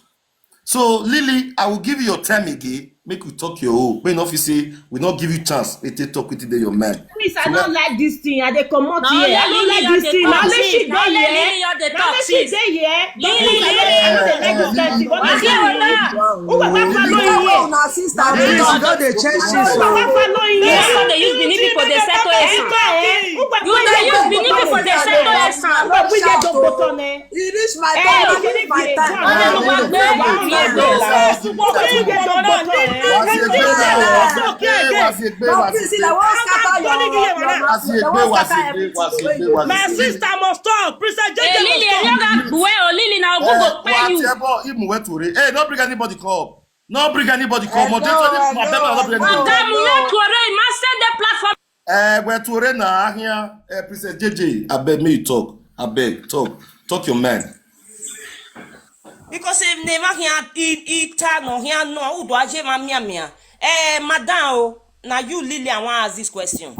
So, Lily, I will give you your time again. Make you talk your own. Make you no feel say we no give you chance. Make you take talk wetin dey your mind. Please, I don't like this thing. I dey comot here. I don't like this thing. Na only she dey here. Na only she dey here. Don't think say I no dey like this kind thing. But I dey here. Who go back for no here? Una sister, you don dey change things. Who go back for no here? Yes, so they use Benin people dey settle us. Who go back for no here? You dey use Benin people dey settle us. Who go back for no here? E reach my time, e reach my time. My sister must talk. Princess J J must talk. Lily, Lily, now go go pay you. Hey, don't bring anybody come. No bring anybody come. Madam, no bring anybody. Madam, no tore. You must set the platform. Eh, we're to na here. Eh, Princess J J, I beg me you talk. I beg, talk. Talk your mind. Because if never here, it, it no here, no, who do I hear, my mia mia? Eh, madam, oh, now you, Lily, I want to ask this question.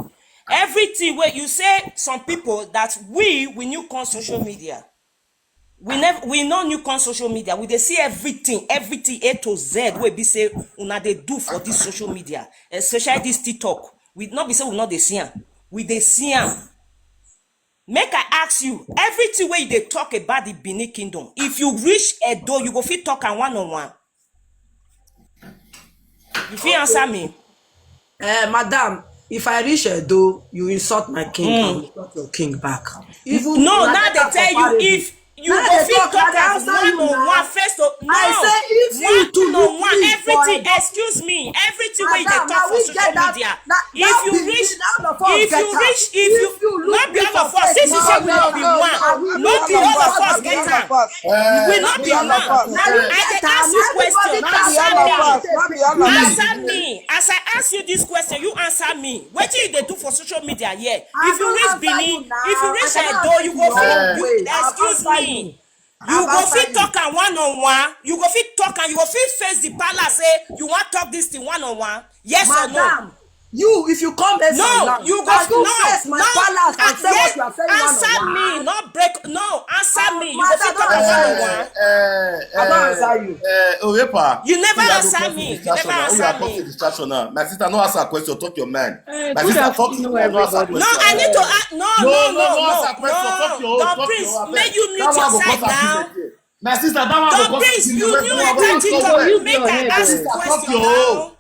Everything where you say some people that we, we new come social media. We never, we no new come social media. We dey see everything, everything A to Z wey be say una dey do for this social media, especially this TikTok. We not be say we not dey see am. We dey see am. Make I ask you, everything wey you dey talk about the Benin Kingdom, if you reach Edo, you go fit talk am one on one. You fit answer me? Eh, madam, if I reach Edo, you insult my king, I will insult your king back. Even no, now they tell you if you go fit talk as one on one face to no. I say if you one on one, everything. Excuse me, everything wey you dey talk for social media. If you reach, if you reach, if you not be all of us. Since you say we no be one, not be all of us get am. We not be one. I dey ask you question. Answer me. Answer me. As I ask you this question, you answer me. Wetin you dey do for social media here? If you reach Benin, if you reach Edo, you go fit. Excuse me. You go fit talk am one on one. You go fit talk am. You go fit face the palace. Say you wan talk this thing one on one. Yes or no? You, if you come here, no, you go no, face my palace and say what you are saying. Answer me, not break. No, answer me. You go fit talk am one on one. I don't answer you. Eh, Oyepa, you never answer me. You never answer me. Distraction now. My sister, no answer question. Talk your mind. My sister, talk to me. No answer question. No, I need to ask. No, no, no, no. Don't, please, make you mute your side now. My sister, that one go cause you mute your head. Make I ask question now.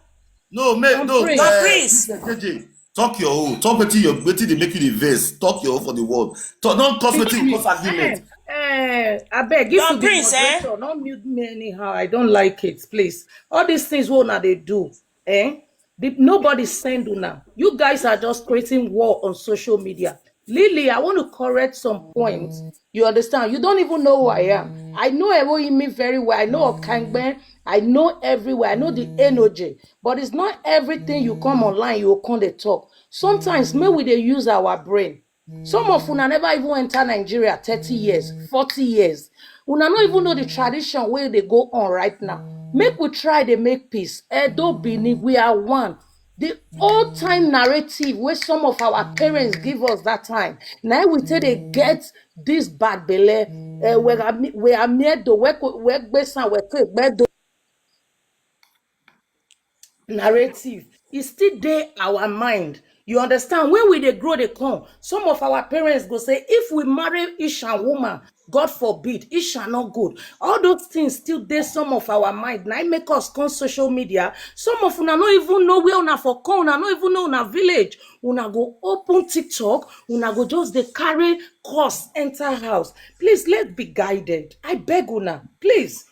No, make no. Don't, please. J J, talk your own. Talk wetin your, wetin dey make you dey vex. Talk your own for the world. Talk, don't cause wetin you cause argument. Eh, abeg, if Don you be Prince, eh? moderator, no mute me anyhow. I don't like it, please. All these things wey una dey do, eh? The, nobody send una. You guys are just creating war on social media. Lily, I want to correct some points. You understand? You don't even know who I am. I know Ewoyimi very well. I know Okangben. I know everywhere. I know the energy. But it's not everything you come online, you come dey talk. Sometimes, may we dey use our brain. Some of una never even enter Nigeria thirty years, forty years. Una no even know the tradition wey dey go on right now. Make we try dey make peace. Edo, Benin, we are one. The old time narrative wey some of our parents give us that time, na we take dey get this bad belle. Eh, we are mi-, we are miedo, we ko-, we gbesan, we ko gbedo narrative. E still dey our mind. You understand? When we dey grow, dey come, some of our parents go say, "If we marry Ishan woman, God forbid, Ishan not good." All those things still dey some of our mind. Na im make us come social media. Some of una no even know where una for come, una no even know una village. Una go open TikTok, una go just dey carry curse enter house. Please, let's be guided. I beg una, please.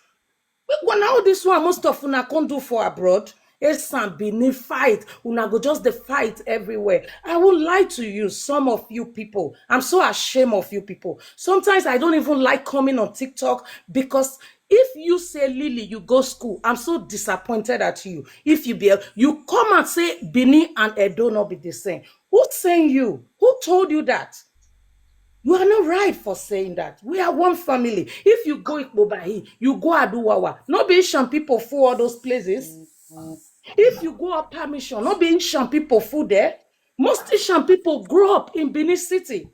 Make una, all this one, most of una come do for abroad. Esan, Benin, fight. Una go just dey fight everywhere. I won't lie to you, some of you people. I'm so ashamed of you people. Sometimes I don't even like coming on TikTok because if you say, "Lily, you go school," I'm so disappointed at you. If you be, you come and say Benin and Edo not be the same. Who sent you? Who told you that? You are not right for saying that. We are one family. If you go Ikpobahi, you go Aduwawa. No be Ishan people for all those places. If you go up permission, no be Ishan people for there. Most Ishan people grow up in Benin City.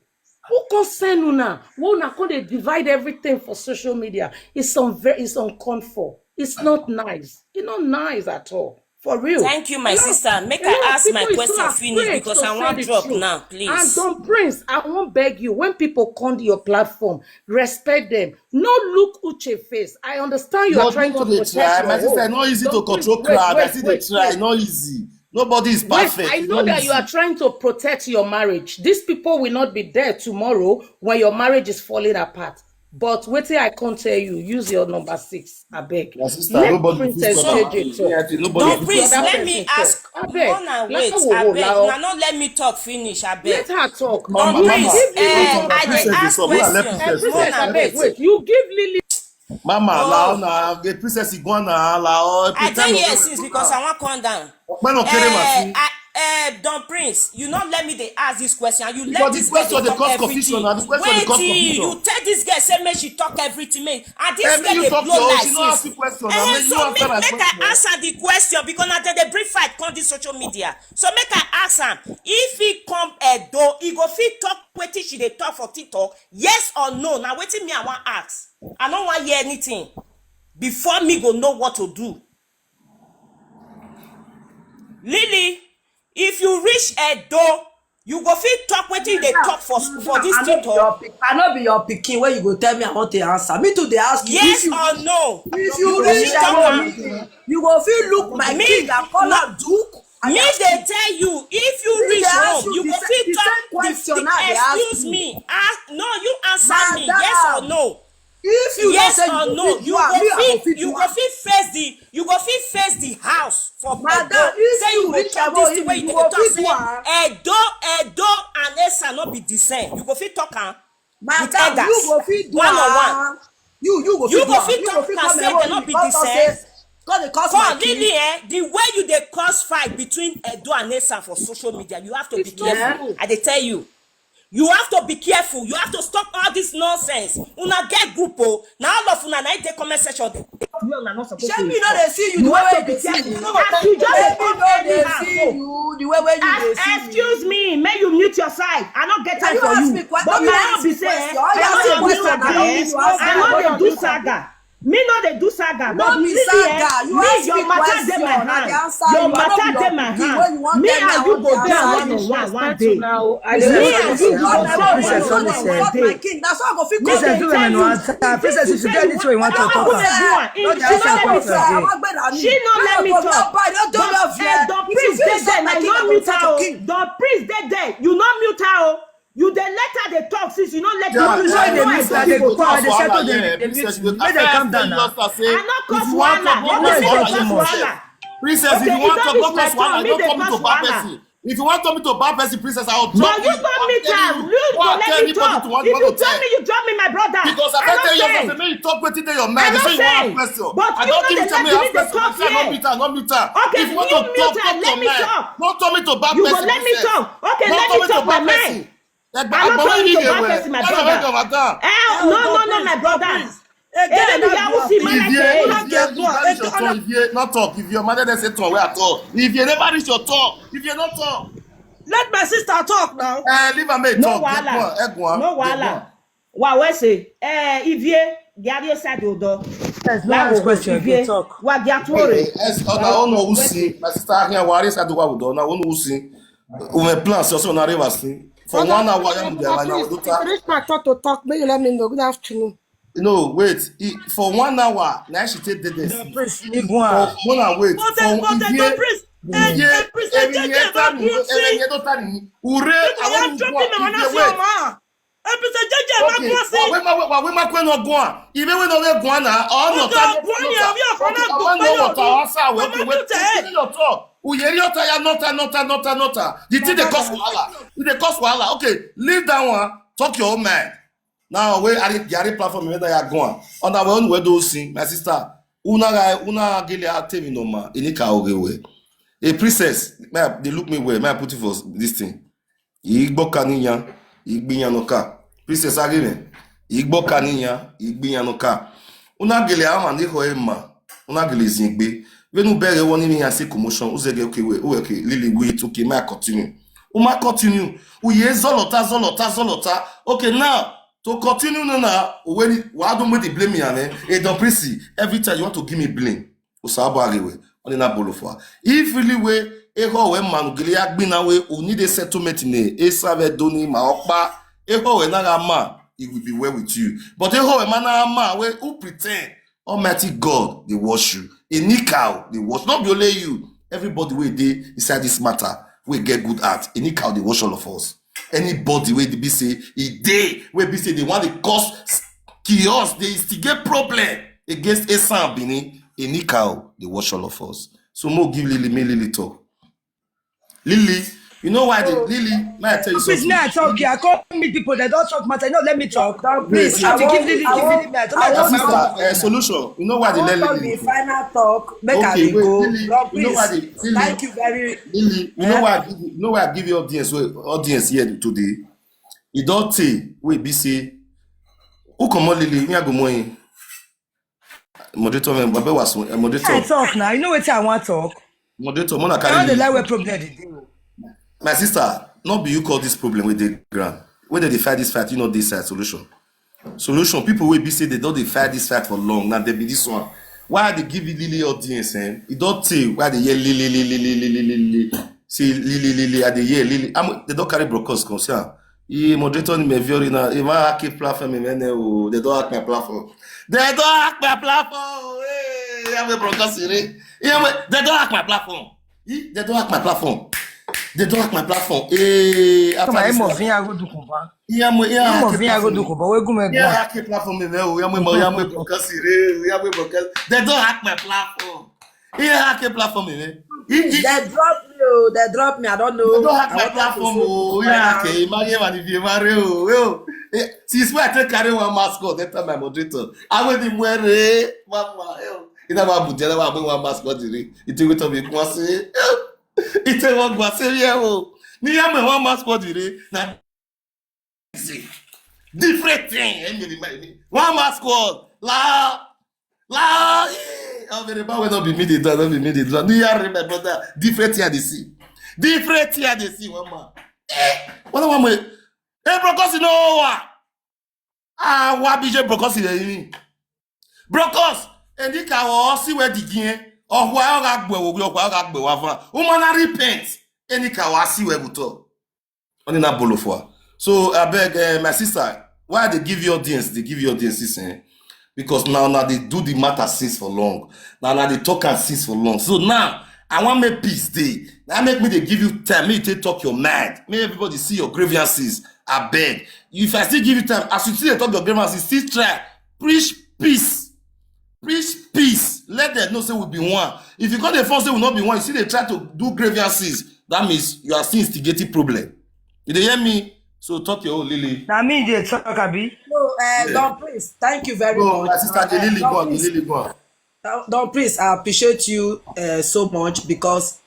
Who can send una? Who una come dey divide everything for social media? It's unve-, it's uncalled for. It's not nice. It's not nice at all. For real. Thank you, my sister. Make I ask my question finish because I want drop now, please. And Don Prince, I won't beg you. When people come to your platform, respect them. No look Uche face. I understand you are trying to protect your home. My sister, not easy to control crowd. I see the try. Not easy. Nobody is perfect. I know that you are trying to protect your marriage. These people will not be there tomorrow when your marriage is falling apart. But wetin I can't tell you, use your number six, abeg. My sister, let nobody Princess J J talk. Don Prince, let me ask. Abeg, una wait, abeg. Una no let me talk finish, abeg. Let her talk. Don Prince, eh, I dey ask question. Princess, abeg, wait. You give Lily. Mama, allow now. The princess Iguana, allow. I tell you since because I wan come down. Ọpẹ́ ló kéré mà sí. Eh, I, eh, Don Prince, you not let me dey ask this question. You let this girl dey talk everything. Wait till you tell this girl say make she talk everything, make, and this girl dey blow like this. Eh, so make, make I answer the question because na dem dey bring fight come this social media. So make I ask am, if he come Edo, he go fit talk wetin she dey talk for TikTok? Yes or no? Na wetin me I wan ask. I no wan hear anything before me go know what to do. Lily, if you reach Edo, you go fit talk wetin you dey talk for, for this TikTok. I no be your pikin wey you go tell me I want to answer. Me too dey ask you. Yes or no? If you reach Edo, you go fit look my king and call am Duke. Me dey tell you, if you reach home, you go fit talk. Excuse me. No, you answer me. Yes or no? If you yes or no, you go fit, you go fit face the, you go fit face the house for Edo. Say you go talk this thing wey you dey talk say Edo, Edo and Esa no be the same. You go fit talk am with elders. You go fit do one on one. You, you go fit talk am say dem no be the same. Come, Lily, eh, the way you dey cause fight between Edo and Esa for social media, you have to be careful. I dey tell you. You have to be careful. You have to stop all this nonsense. Una get group o. Na all of una na dey comment section. Shey me no dey see you the way wey you dey see me? As you just dey talk anyhow so. The way wey you dey see me. Excuse me, may you mute your side. I no get time for you. But my own be say, I no dey do saga. I no dey do saga. Me no dey do saga, but me, eh, me, your matter dey my hand. Your matter dey my hand. Me and you go dey one on one one day. Me and you go dey one on one one day. Princess, if you get this way you want to talk am, no dey ask her question again. She no let me talk. Don Prince dey there, na you no mute her o. Don Prince dey there, you no mute her o. You dey let her dey talk since you no let Yeah, me. yeah, I yeah. Dey Princess, talk. you go Sorry, talk dey for settle her, the- yeah. the- Princess, the- you go make dem I calm tell down you now. Last time say, I no if cause you want wahala. talk, No no make make dem wahala cause yourself. Wahala. Princess, Okay, if you if you want tell talk, me no say make you wahala. rubbish Don't my come to tongue, bad me dey person. cause If you want talk me to bad person, Princess, I will But drop you you. don't I'm meet telling am. you. You Go go and let tell me anybody talk. to want If what you to tell tell. Me, you drop me, my brother. Because I I can't no tell you something. send. Make you talk wetin dey your mind. I You say you no want ask send. question. But I you don't no give dey it to me. let me Ask dey question. Talk Say I don't here. Meet her. Don't meet her. Okay, If you want you to mute talk, and talk let your me mind. Talk. Don't talk me to bad You go person. Let me Princess. Talk. Okay, Don't let talk me me to talk my bad mind. Person. I no talk to bad person, my brother. Eh, no, no, no, my brother. Eh, no, no, no, my brother. Eh, no, no, no, my brother. If you, if you, if you vanish your tongue, if you, not talk, if your mother doesn't talk, where at all. If you never reach your talk, if you not talk. Let my sister talk now. Eh, leave her make No talk. Get wahala. One, egg one, No get wahala. One. Wa we say, eh, Ivie, Gary Osadu Odo. Yes, no ask question, you talk. Wa Giatore. Yes, oh, na ono usi. My sister, I can't worry. I do what we do. Na ono usi. We plan so so na reverse. For one hour, I'm there. Now we do talk. Reach my talk to talk. May you let me know. Good afternoon. No, wait. It, for one hour, now she take the this. Please, leave For one. One hour, wait. But For then, but then, Ivie, don't please. Eh, Ivie, eh, please, eh, Ivie, J J, Ivie, don't Ivie, see. Ivie, don't tell me. Ure, People I are want to dropping go. me when I Ivie, see wait. Oma. Eh, please, eh, J J, Okay, don't see. wa we ma wa we ma kwe no go on. Even when no we go on, ah, oh no, Okay, go on, yeah, we are gonna go one pay no your water. Asa we Mama, okay, wait. do that. Continue your talk. We hear your tire, not not not not not. The thing they cause wahala. They cause wahala. Okay, leave that one. Talk your own mind. Now we are the platform. We are going on our own. We do sing, my sister. Una guy, una gele active no ma. Inika ogewe. A princess. May I, they look me well. May I put it for this thing? Igbo kaninya, igbinya no ka. Princess Agime. Igbo kaninya, igbinya no ka. Una gele ama ni ho ema. Una gele zingbe. Venu bere woni mi ya se commotion. Uzege okay we. Okay, Lily, we it okay. May I continue? Uma continue. Uye zolota, zolota, zolota. Okay, now to continue no na when wa do me the blame ya ne. E don prisi. Every time you want to give me blame. Usaba arewe. Only na bolo for. If really we eho we man gele agbina we, u need a settlement ne. E save doni ma okpa. Eho we na ga ma, it will be well with you. But eho we man na ma we who pretend Almighty God they wash you. Anyhow they wash. Not be only you. Everybody we dey inside this matter, we get good at. Anyhow they wash all of us. Anybody wey dey be say e dey, wey be say they want to cause s- chaos, they instigate problem against Esan Bini, Enikao, they wash all of us. So mo give Lily, me Lily talk. Lily, you know why they Lily? May I tell you Please, may I something? Talk here. I can't meet people. They don't talk matter. No, let me talk. Don't Please, please. try I to give won't, Lily, I give won't, Lily. I don't I like My won't sister, talk. uh, solution. You know why I they won't let talk Lily the go? Final talk. Make I Okay, dey wait, go. Lily. Lord, You know why please. they Lily? Thank you very. Lily, you know Eh? why I give you, you know why I give you audience, well, audience here today. You don't say, wait, be say, who come on, Lily? Me I go more in. Moderator, me, Baba was, uh, I moderator, talk now. You know what I want talk. moderator, Mona I don't carry. like where problem dey dey. My sister, not be you call this problem with the ground. Whether they fight this fight, you know this side solution. Solution, people will be say they don't they fight this fight for long. Now they be this one. Why they give you Lily audience, eh? You don't say why they hear Lily, Lily, Lily, Lily, Lily. Say Lily, Lily, I they hear Lily. I'm, they don't carry brokers come. See, ah, he moderator ni me very now. If I hack a platform, eh, man, eh, oh, they don't hack my platform. They don't hack my platform. Hey, I'm a brokers, eh? Yeah, wait, they don't hack my platform. Eh, they don't hack my platform. They don't hack my platform. Hey, after Come on, this, Emo Vinya go do kumba. yeah, mo, yeah, Emo hack a Vinya go platform. Do kumba. We go me Yeah, go. Hack a platform, me, oh, yeah, mo, yeah, mo, brokers, eh, yeah, mo, brokers. They don't hack my platform. Yeah, hack a platform, me. He, he, They drop me. Oh, they drop me. I don't know. They don't hack I my wanted to platform. say Oh, bye yeah, now. hack it. Imagine what if you marry, oh, oh. Eh, since when I take carry one mascot, that time my moderator. I went in wear, eh, mama, eh, oh. You never put the other one, one mascot, you read. You take it up, you go say, eh. You take one, go say, yeah, oh. Me, I'm a one mascot, you read. Now, see, different thing. Eh, me, me, me. One mascot. La, la, eh. How very bad, when not be me, they do, not be me, they do. Do you hear my brother? Different thing, they see. Different thing, they see, one man. Eh, one, one, man. Eh, Brokos, you know what? Ah, what B J Brokos is in. Brokos, and the car will see where the game. Oh, why I got go, oh, why I got go, woman, I repent. And the car will see where we talk. Only na bolo for. So I beg, uh, my sister, why they give you audience? They give you audience, eh? Because now, now they do the matter since for long. Now, now they talk and since for long. So now I want make peace day. Now make me they give you time. Me they talk your mind. May everybody see your grievances. Abeg, if I still give you time, as you still dey talk your grandma, you still try preach peace. Preach peace. Let them know say we be one. If you come dey form say we no be one, you still dey try to do grievances, that means you are still instigating problem. You dey hear me? So talk your own, Lily. Na me dey talk, abi? So, uh, Don Prince, thank you very Oh, much. my sister, the Lily Don go on, the Prince, Lily go on. Don Prince, I appreciate you uh, so much because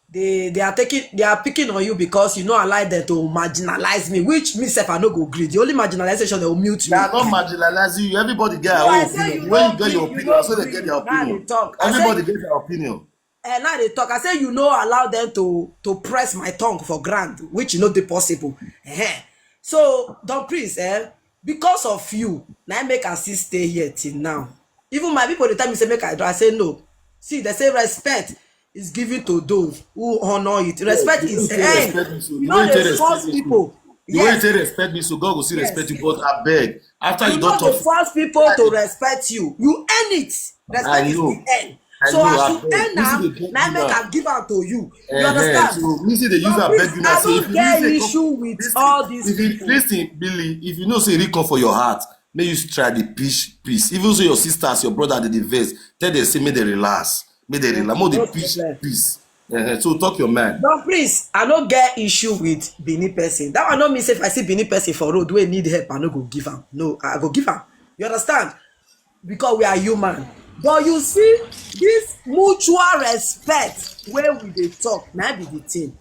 they they are taking they are picking on you because you no allow them to marginalize me, which me sef I no go gree. The only marginalization they will mute They me. are not marginalizing you. Everybody get No, their I own say opinion. you When no you get your gree, you opinion, no so they gree. get their Now they opinion. Talk. I say Everybody get their opinion. And now they talk. I say you no allow them to to press my tongue for ground, which you know the possible. Eh. So Don Prince, eh, because of you, now I make I still stay here till now. Even my people they tell me say make I do. I say no. See, they say respect is given to those who honor it. Respect The way is you take earned. respect me so, You the know way you they take force respect me so, people. the way you Yes. Take respect me so, God will still Yes. Respect you. But I beg, after you You don't know they talk, force people to respect you. You earn it. I Respect is know. the end. I So know. as I you beg. earn This is am, the best now thing make now. I give am to you. You Uh-huh. understand? So me see they use But that please, beg you now. I Say if don't you get really say issue with listen, all these if you people. Listen, Billy, if you know say it come for your heart, may you try the peace, peace. Even so your sisters, your brother, they dey vex. Tell them say may they relax, may they relax, more the No peace, problem. Peace. Uh-huh. So talk your mind. Don Prince, I no get issue with Benin person. That one no mean say if I see Benin person for road wey need help, I no go give am. No, I go give am. You understand? Because we are human. But you see, this mutual respect wey we dey talk, na be the thing.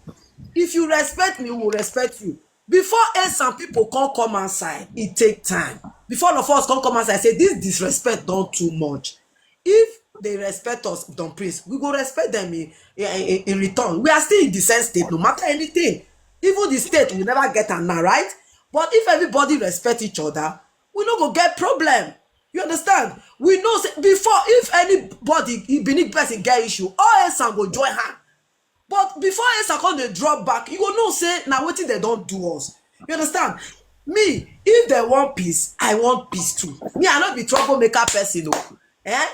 If you respect me, we will respect you. Before Esan people come come outside, it take time. Before all of us come come outside, say this disrespect don too much. If they respect us, Don Prince, we go respect them in, in, in return. We are still in the same state, no matter anything. Even the state, we never get am now, right? But if everybody respect each other, we no go get problem. You understand? We know say before, if anybody, if Benin person get issue, all Esan go join hand. But before Esan come dey drop back, you go know say na wetin they don do us. You understand? Me, if they want peace, I want peace too. Me, I no be troublemaker person o. Eh?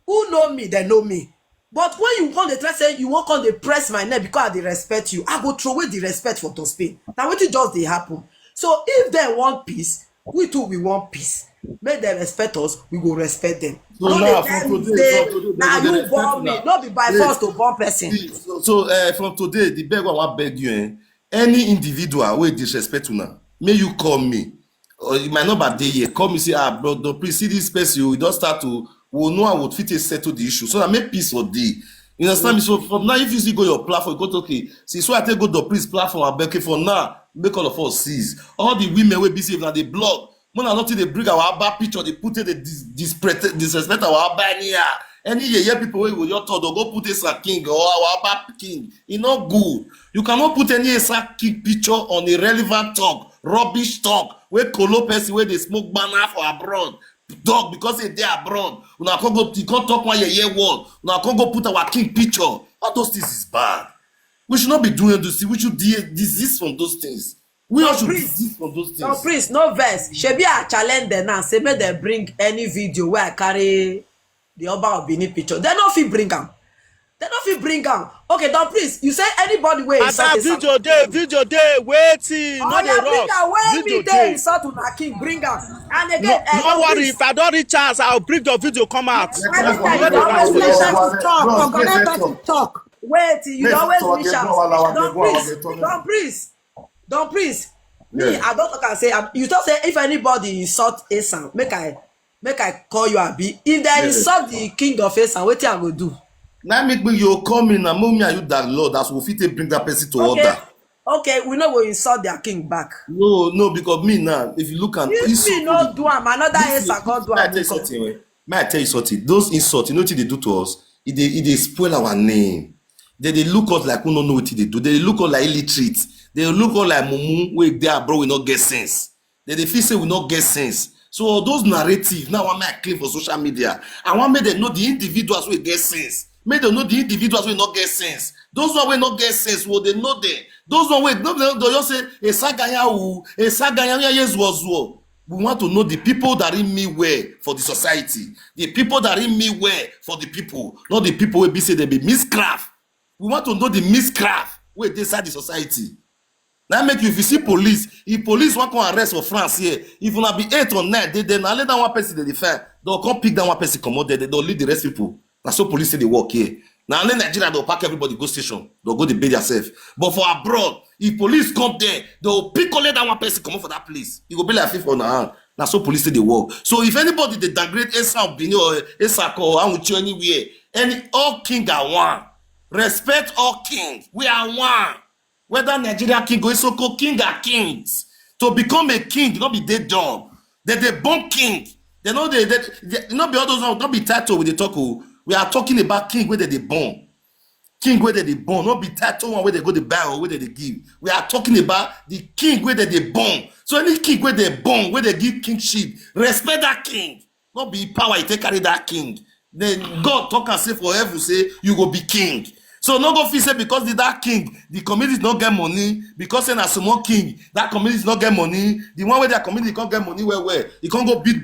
Who know me, they know me. But when you come dey try say you wan come dey press my neck because I dey respect you, I go throw away the respect for Dustbin. Na wetin just dey happen. So if they want peace, we too we want peace. Make them respect us, we go respect them. So No now, dey tell from me today, say from today, na they go dey you respect born me, una. No be by Wait. Force to born person. See, so, so uh, from today, the beg I wan beg you, eh? Any individual wey disrespect una, may you call me. Or you might not be there here. Call me, say, ah, brother, please see this person. We don start to, we know how we fit take settle the issue. So that make peace for day. You understand me? So from now, if you see go your platform, you go to, okay. See, so I take go the priest platform. I beg you for now. Make all of us cease. All the women wey be say na dey blog. When I nothing they bring our Abba picture, they put it, they dis- disrespect, disrespect our Abba anyhow. Any yeye people wey go your thought, go put it as king or our Abba king. E no good. You cannot put any Esa king picture on a relevant talk, rubbish talk. Wey kolo person wey dey smoke banana for abroad, dog because he dey abroad. Una come go, you come talk one yeye word. Una come go put our king picture. All those things is bad. We should not be doing those things. We should de- desist from those things. We all should Please. Desist from those things. Don Prince, no vex. Shebi I challenge them now. Say make them bring any video where I carry the Oba of Benin picture. They no fit bring am. They no fit bring am. Okay, Don Prince, you say anybody wey Ada, insult is video dey, video dey, wetin? No Oh dey yeah, bring rush. am. Wey Video me dey dey. Insult una king, bring am. And No, again, eh, no Don worry, Prince, if I don reach house, I'll bring your video come out. Anytime No you dey always rush. reach Bros, out to bros, talk, bros, for correct bros, person bros. Talk. Wait, you Let's always talk reach again, out. bro, our Don bro, our Prince, bro. Don Prince, Don Prince. Me, Yeah. I don't talk and say I'm- you talk say if anybody insult Esan, make I make I call you abi. If they Yeah. Insult the king of Esan, wetin I go do? Now make me you call me now. Mommy, are you that Lord as we fit take bring that person to Okay, order? Okay, we no go insult their king back. No, no, because me now, if you look at If this me no do am, another this Esan come do may I am. tell you something, eh? May I tell you something? Those insults, you know what they do to us? It they, it they spoil our name. They, they look us like who don't know what they do. They look us like illiterate. They look us like mumu wey dey abroad, we not get sense. They, they feel say we not get sense. So all those narratives now I make claim for social media. I want make them know the individuals wey get sense. Make them know the individuals wey not get sense. Those one wey not get sense, well, they know them. Those one wey no, they just say, "Esagaya o, Esagaya yes was well." We want to know the people that really mean well for the society. The people that really mean well for the people, not the people wey be say they be miscraft. We want to know the miscraft wey dey inside the society. Now make you, if you see police, if police wan come arrest for France here, if una be eight or nine dey there, na only that one person dey defend. They'll come pick that one person comot there, they'll leave the rest people. Na so police say dey work here. Na only Nigeria, they'll pack everybody go station, they'll go dey bathe themselves. But for abroad, if police come there, they'll pick only that one person comot for that place. E go be like FIFA on hand. Na so police say dey work. So if anybody dey downgrade Esa of Benin or Esako or Awuchi anywhere, any, all king are one. Respect all king. We are one. Whether Nigeria king or Isoko, king are kings. To become a king, not be day job. They dey born king. They no dey, they, they no be all those ones, no be title we dey talk o. We are talking about king wey they dey born. King wey they dey born, no be title one wey they go dey buy or wey they dey give. We are talking about the king wey they dey born. So any king wey they born, wey they give kingship, respect that king. No be power you take carry that king. Then God talk and say for heaven, say you go be king. So no go feel say because the, that king, the community no get money, because say na small king, that community no get money. The one wey their community come get money well well, e come go beat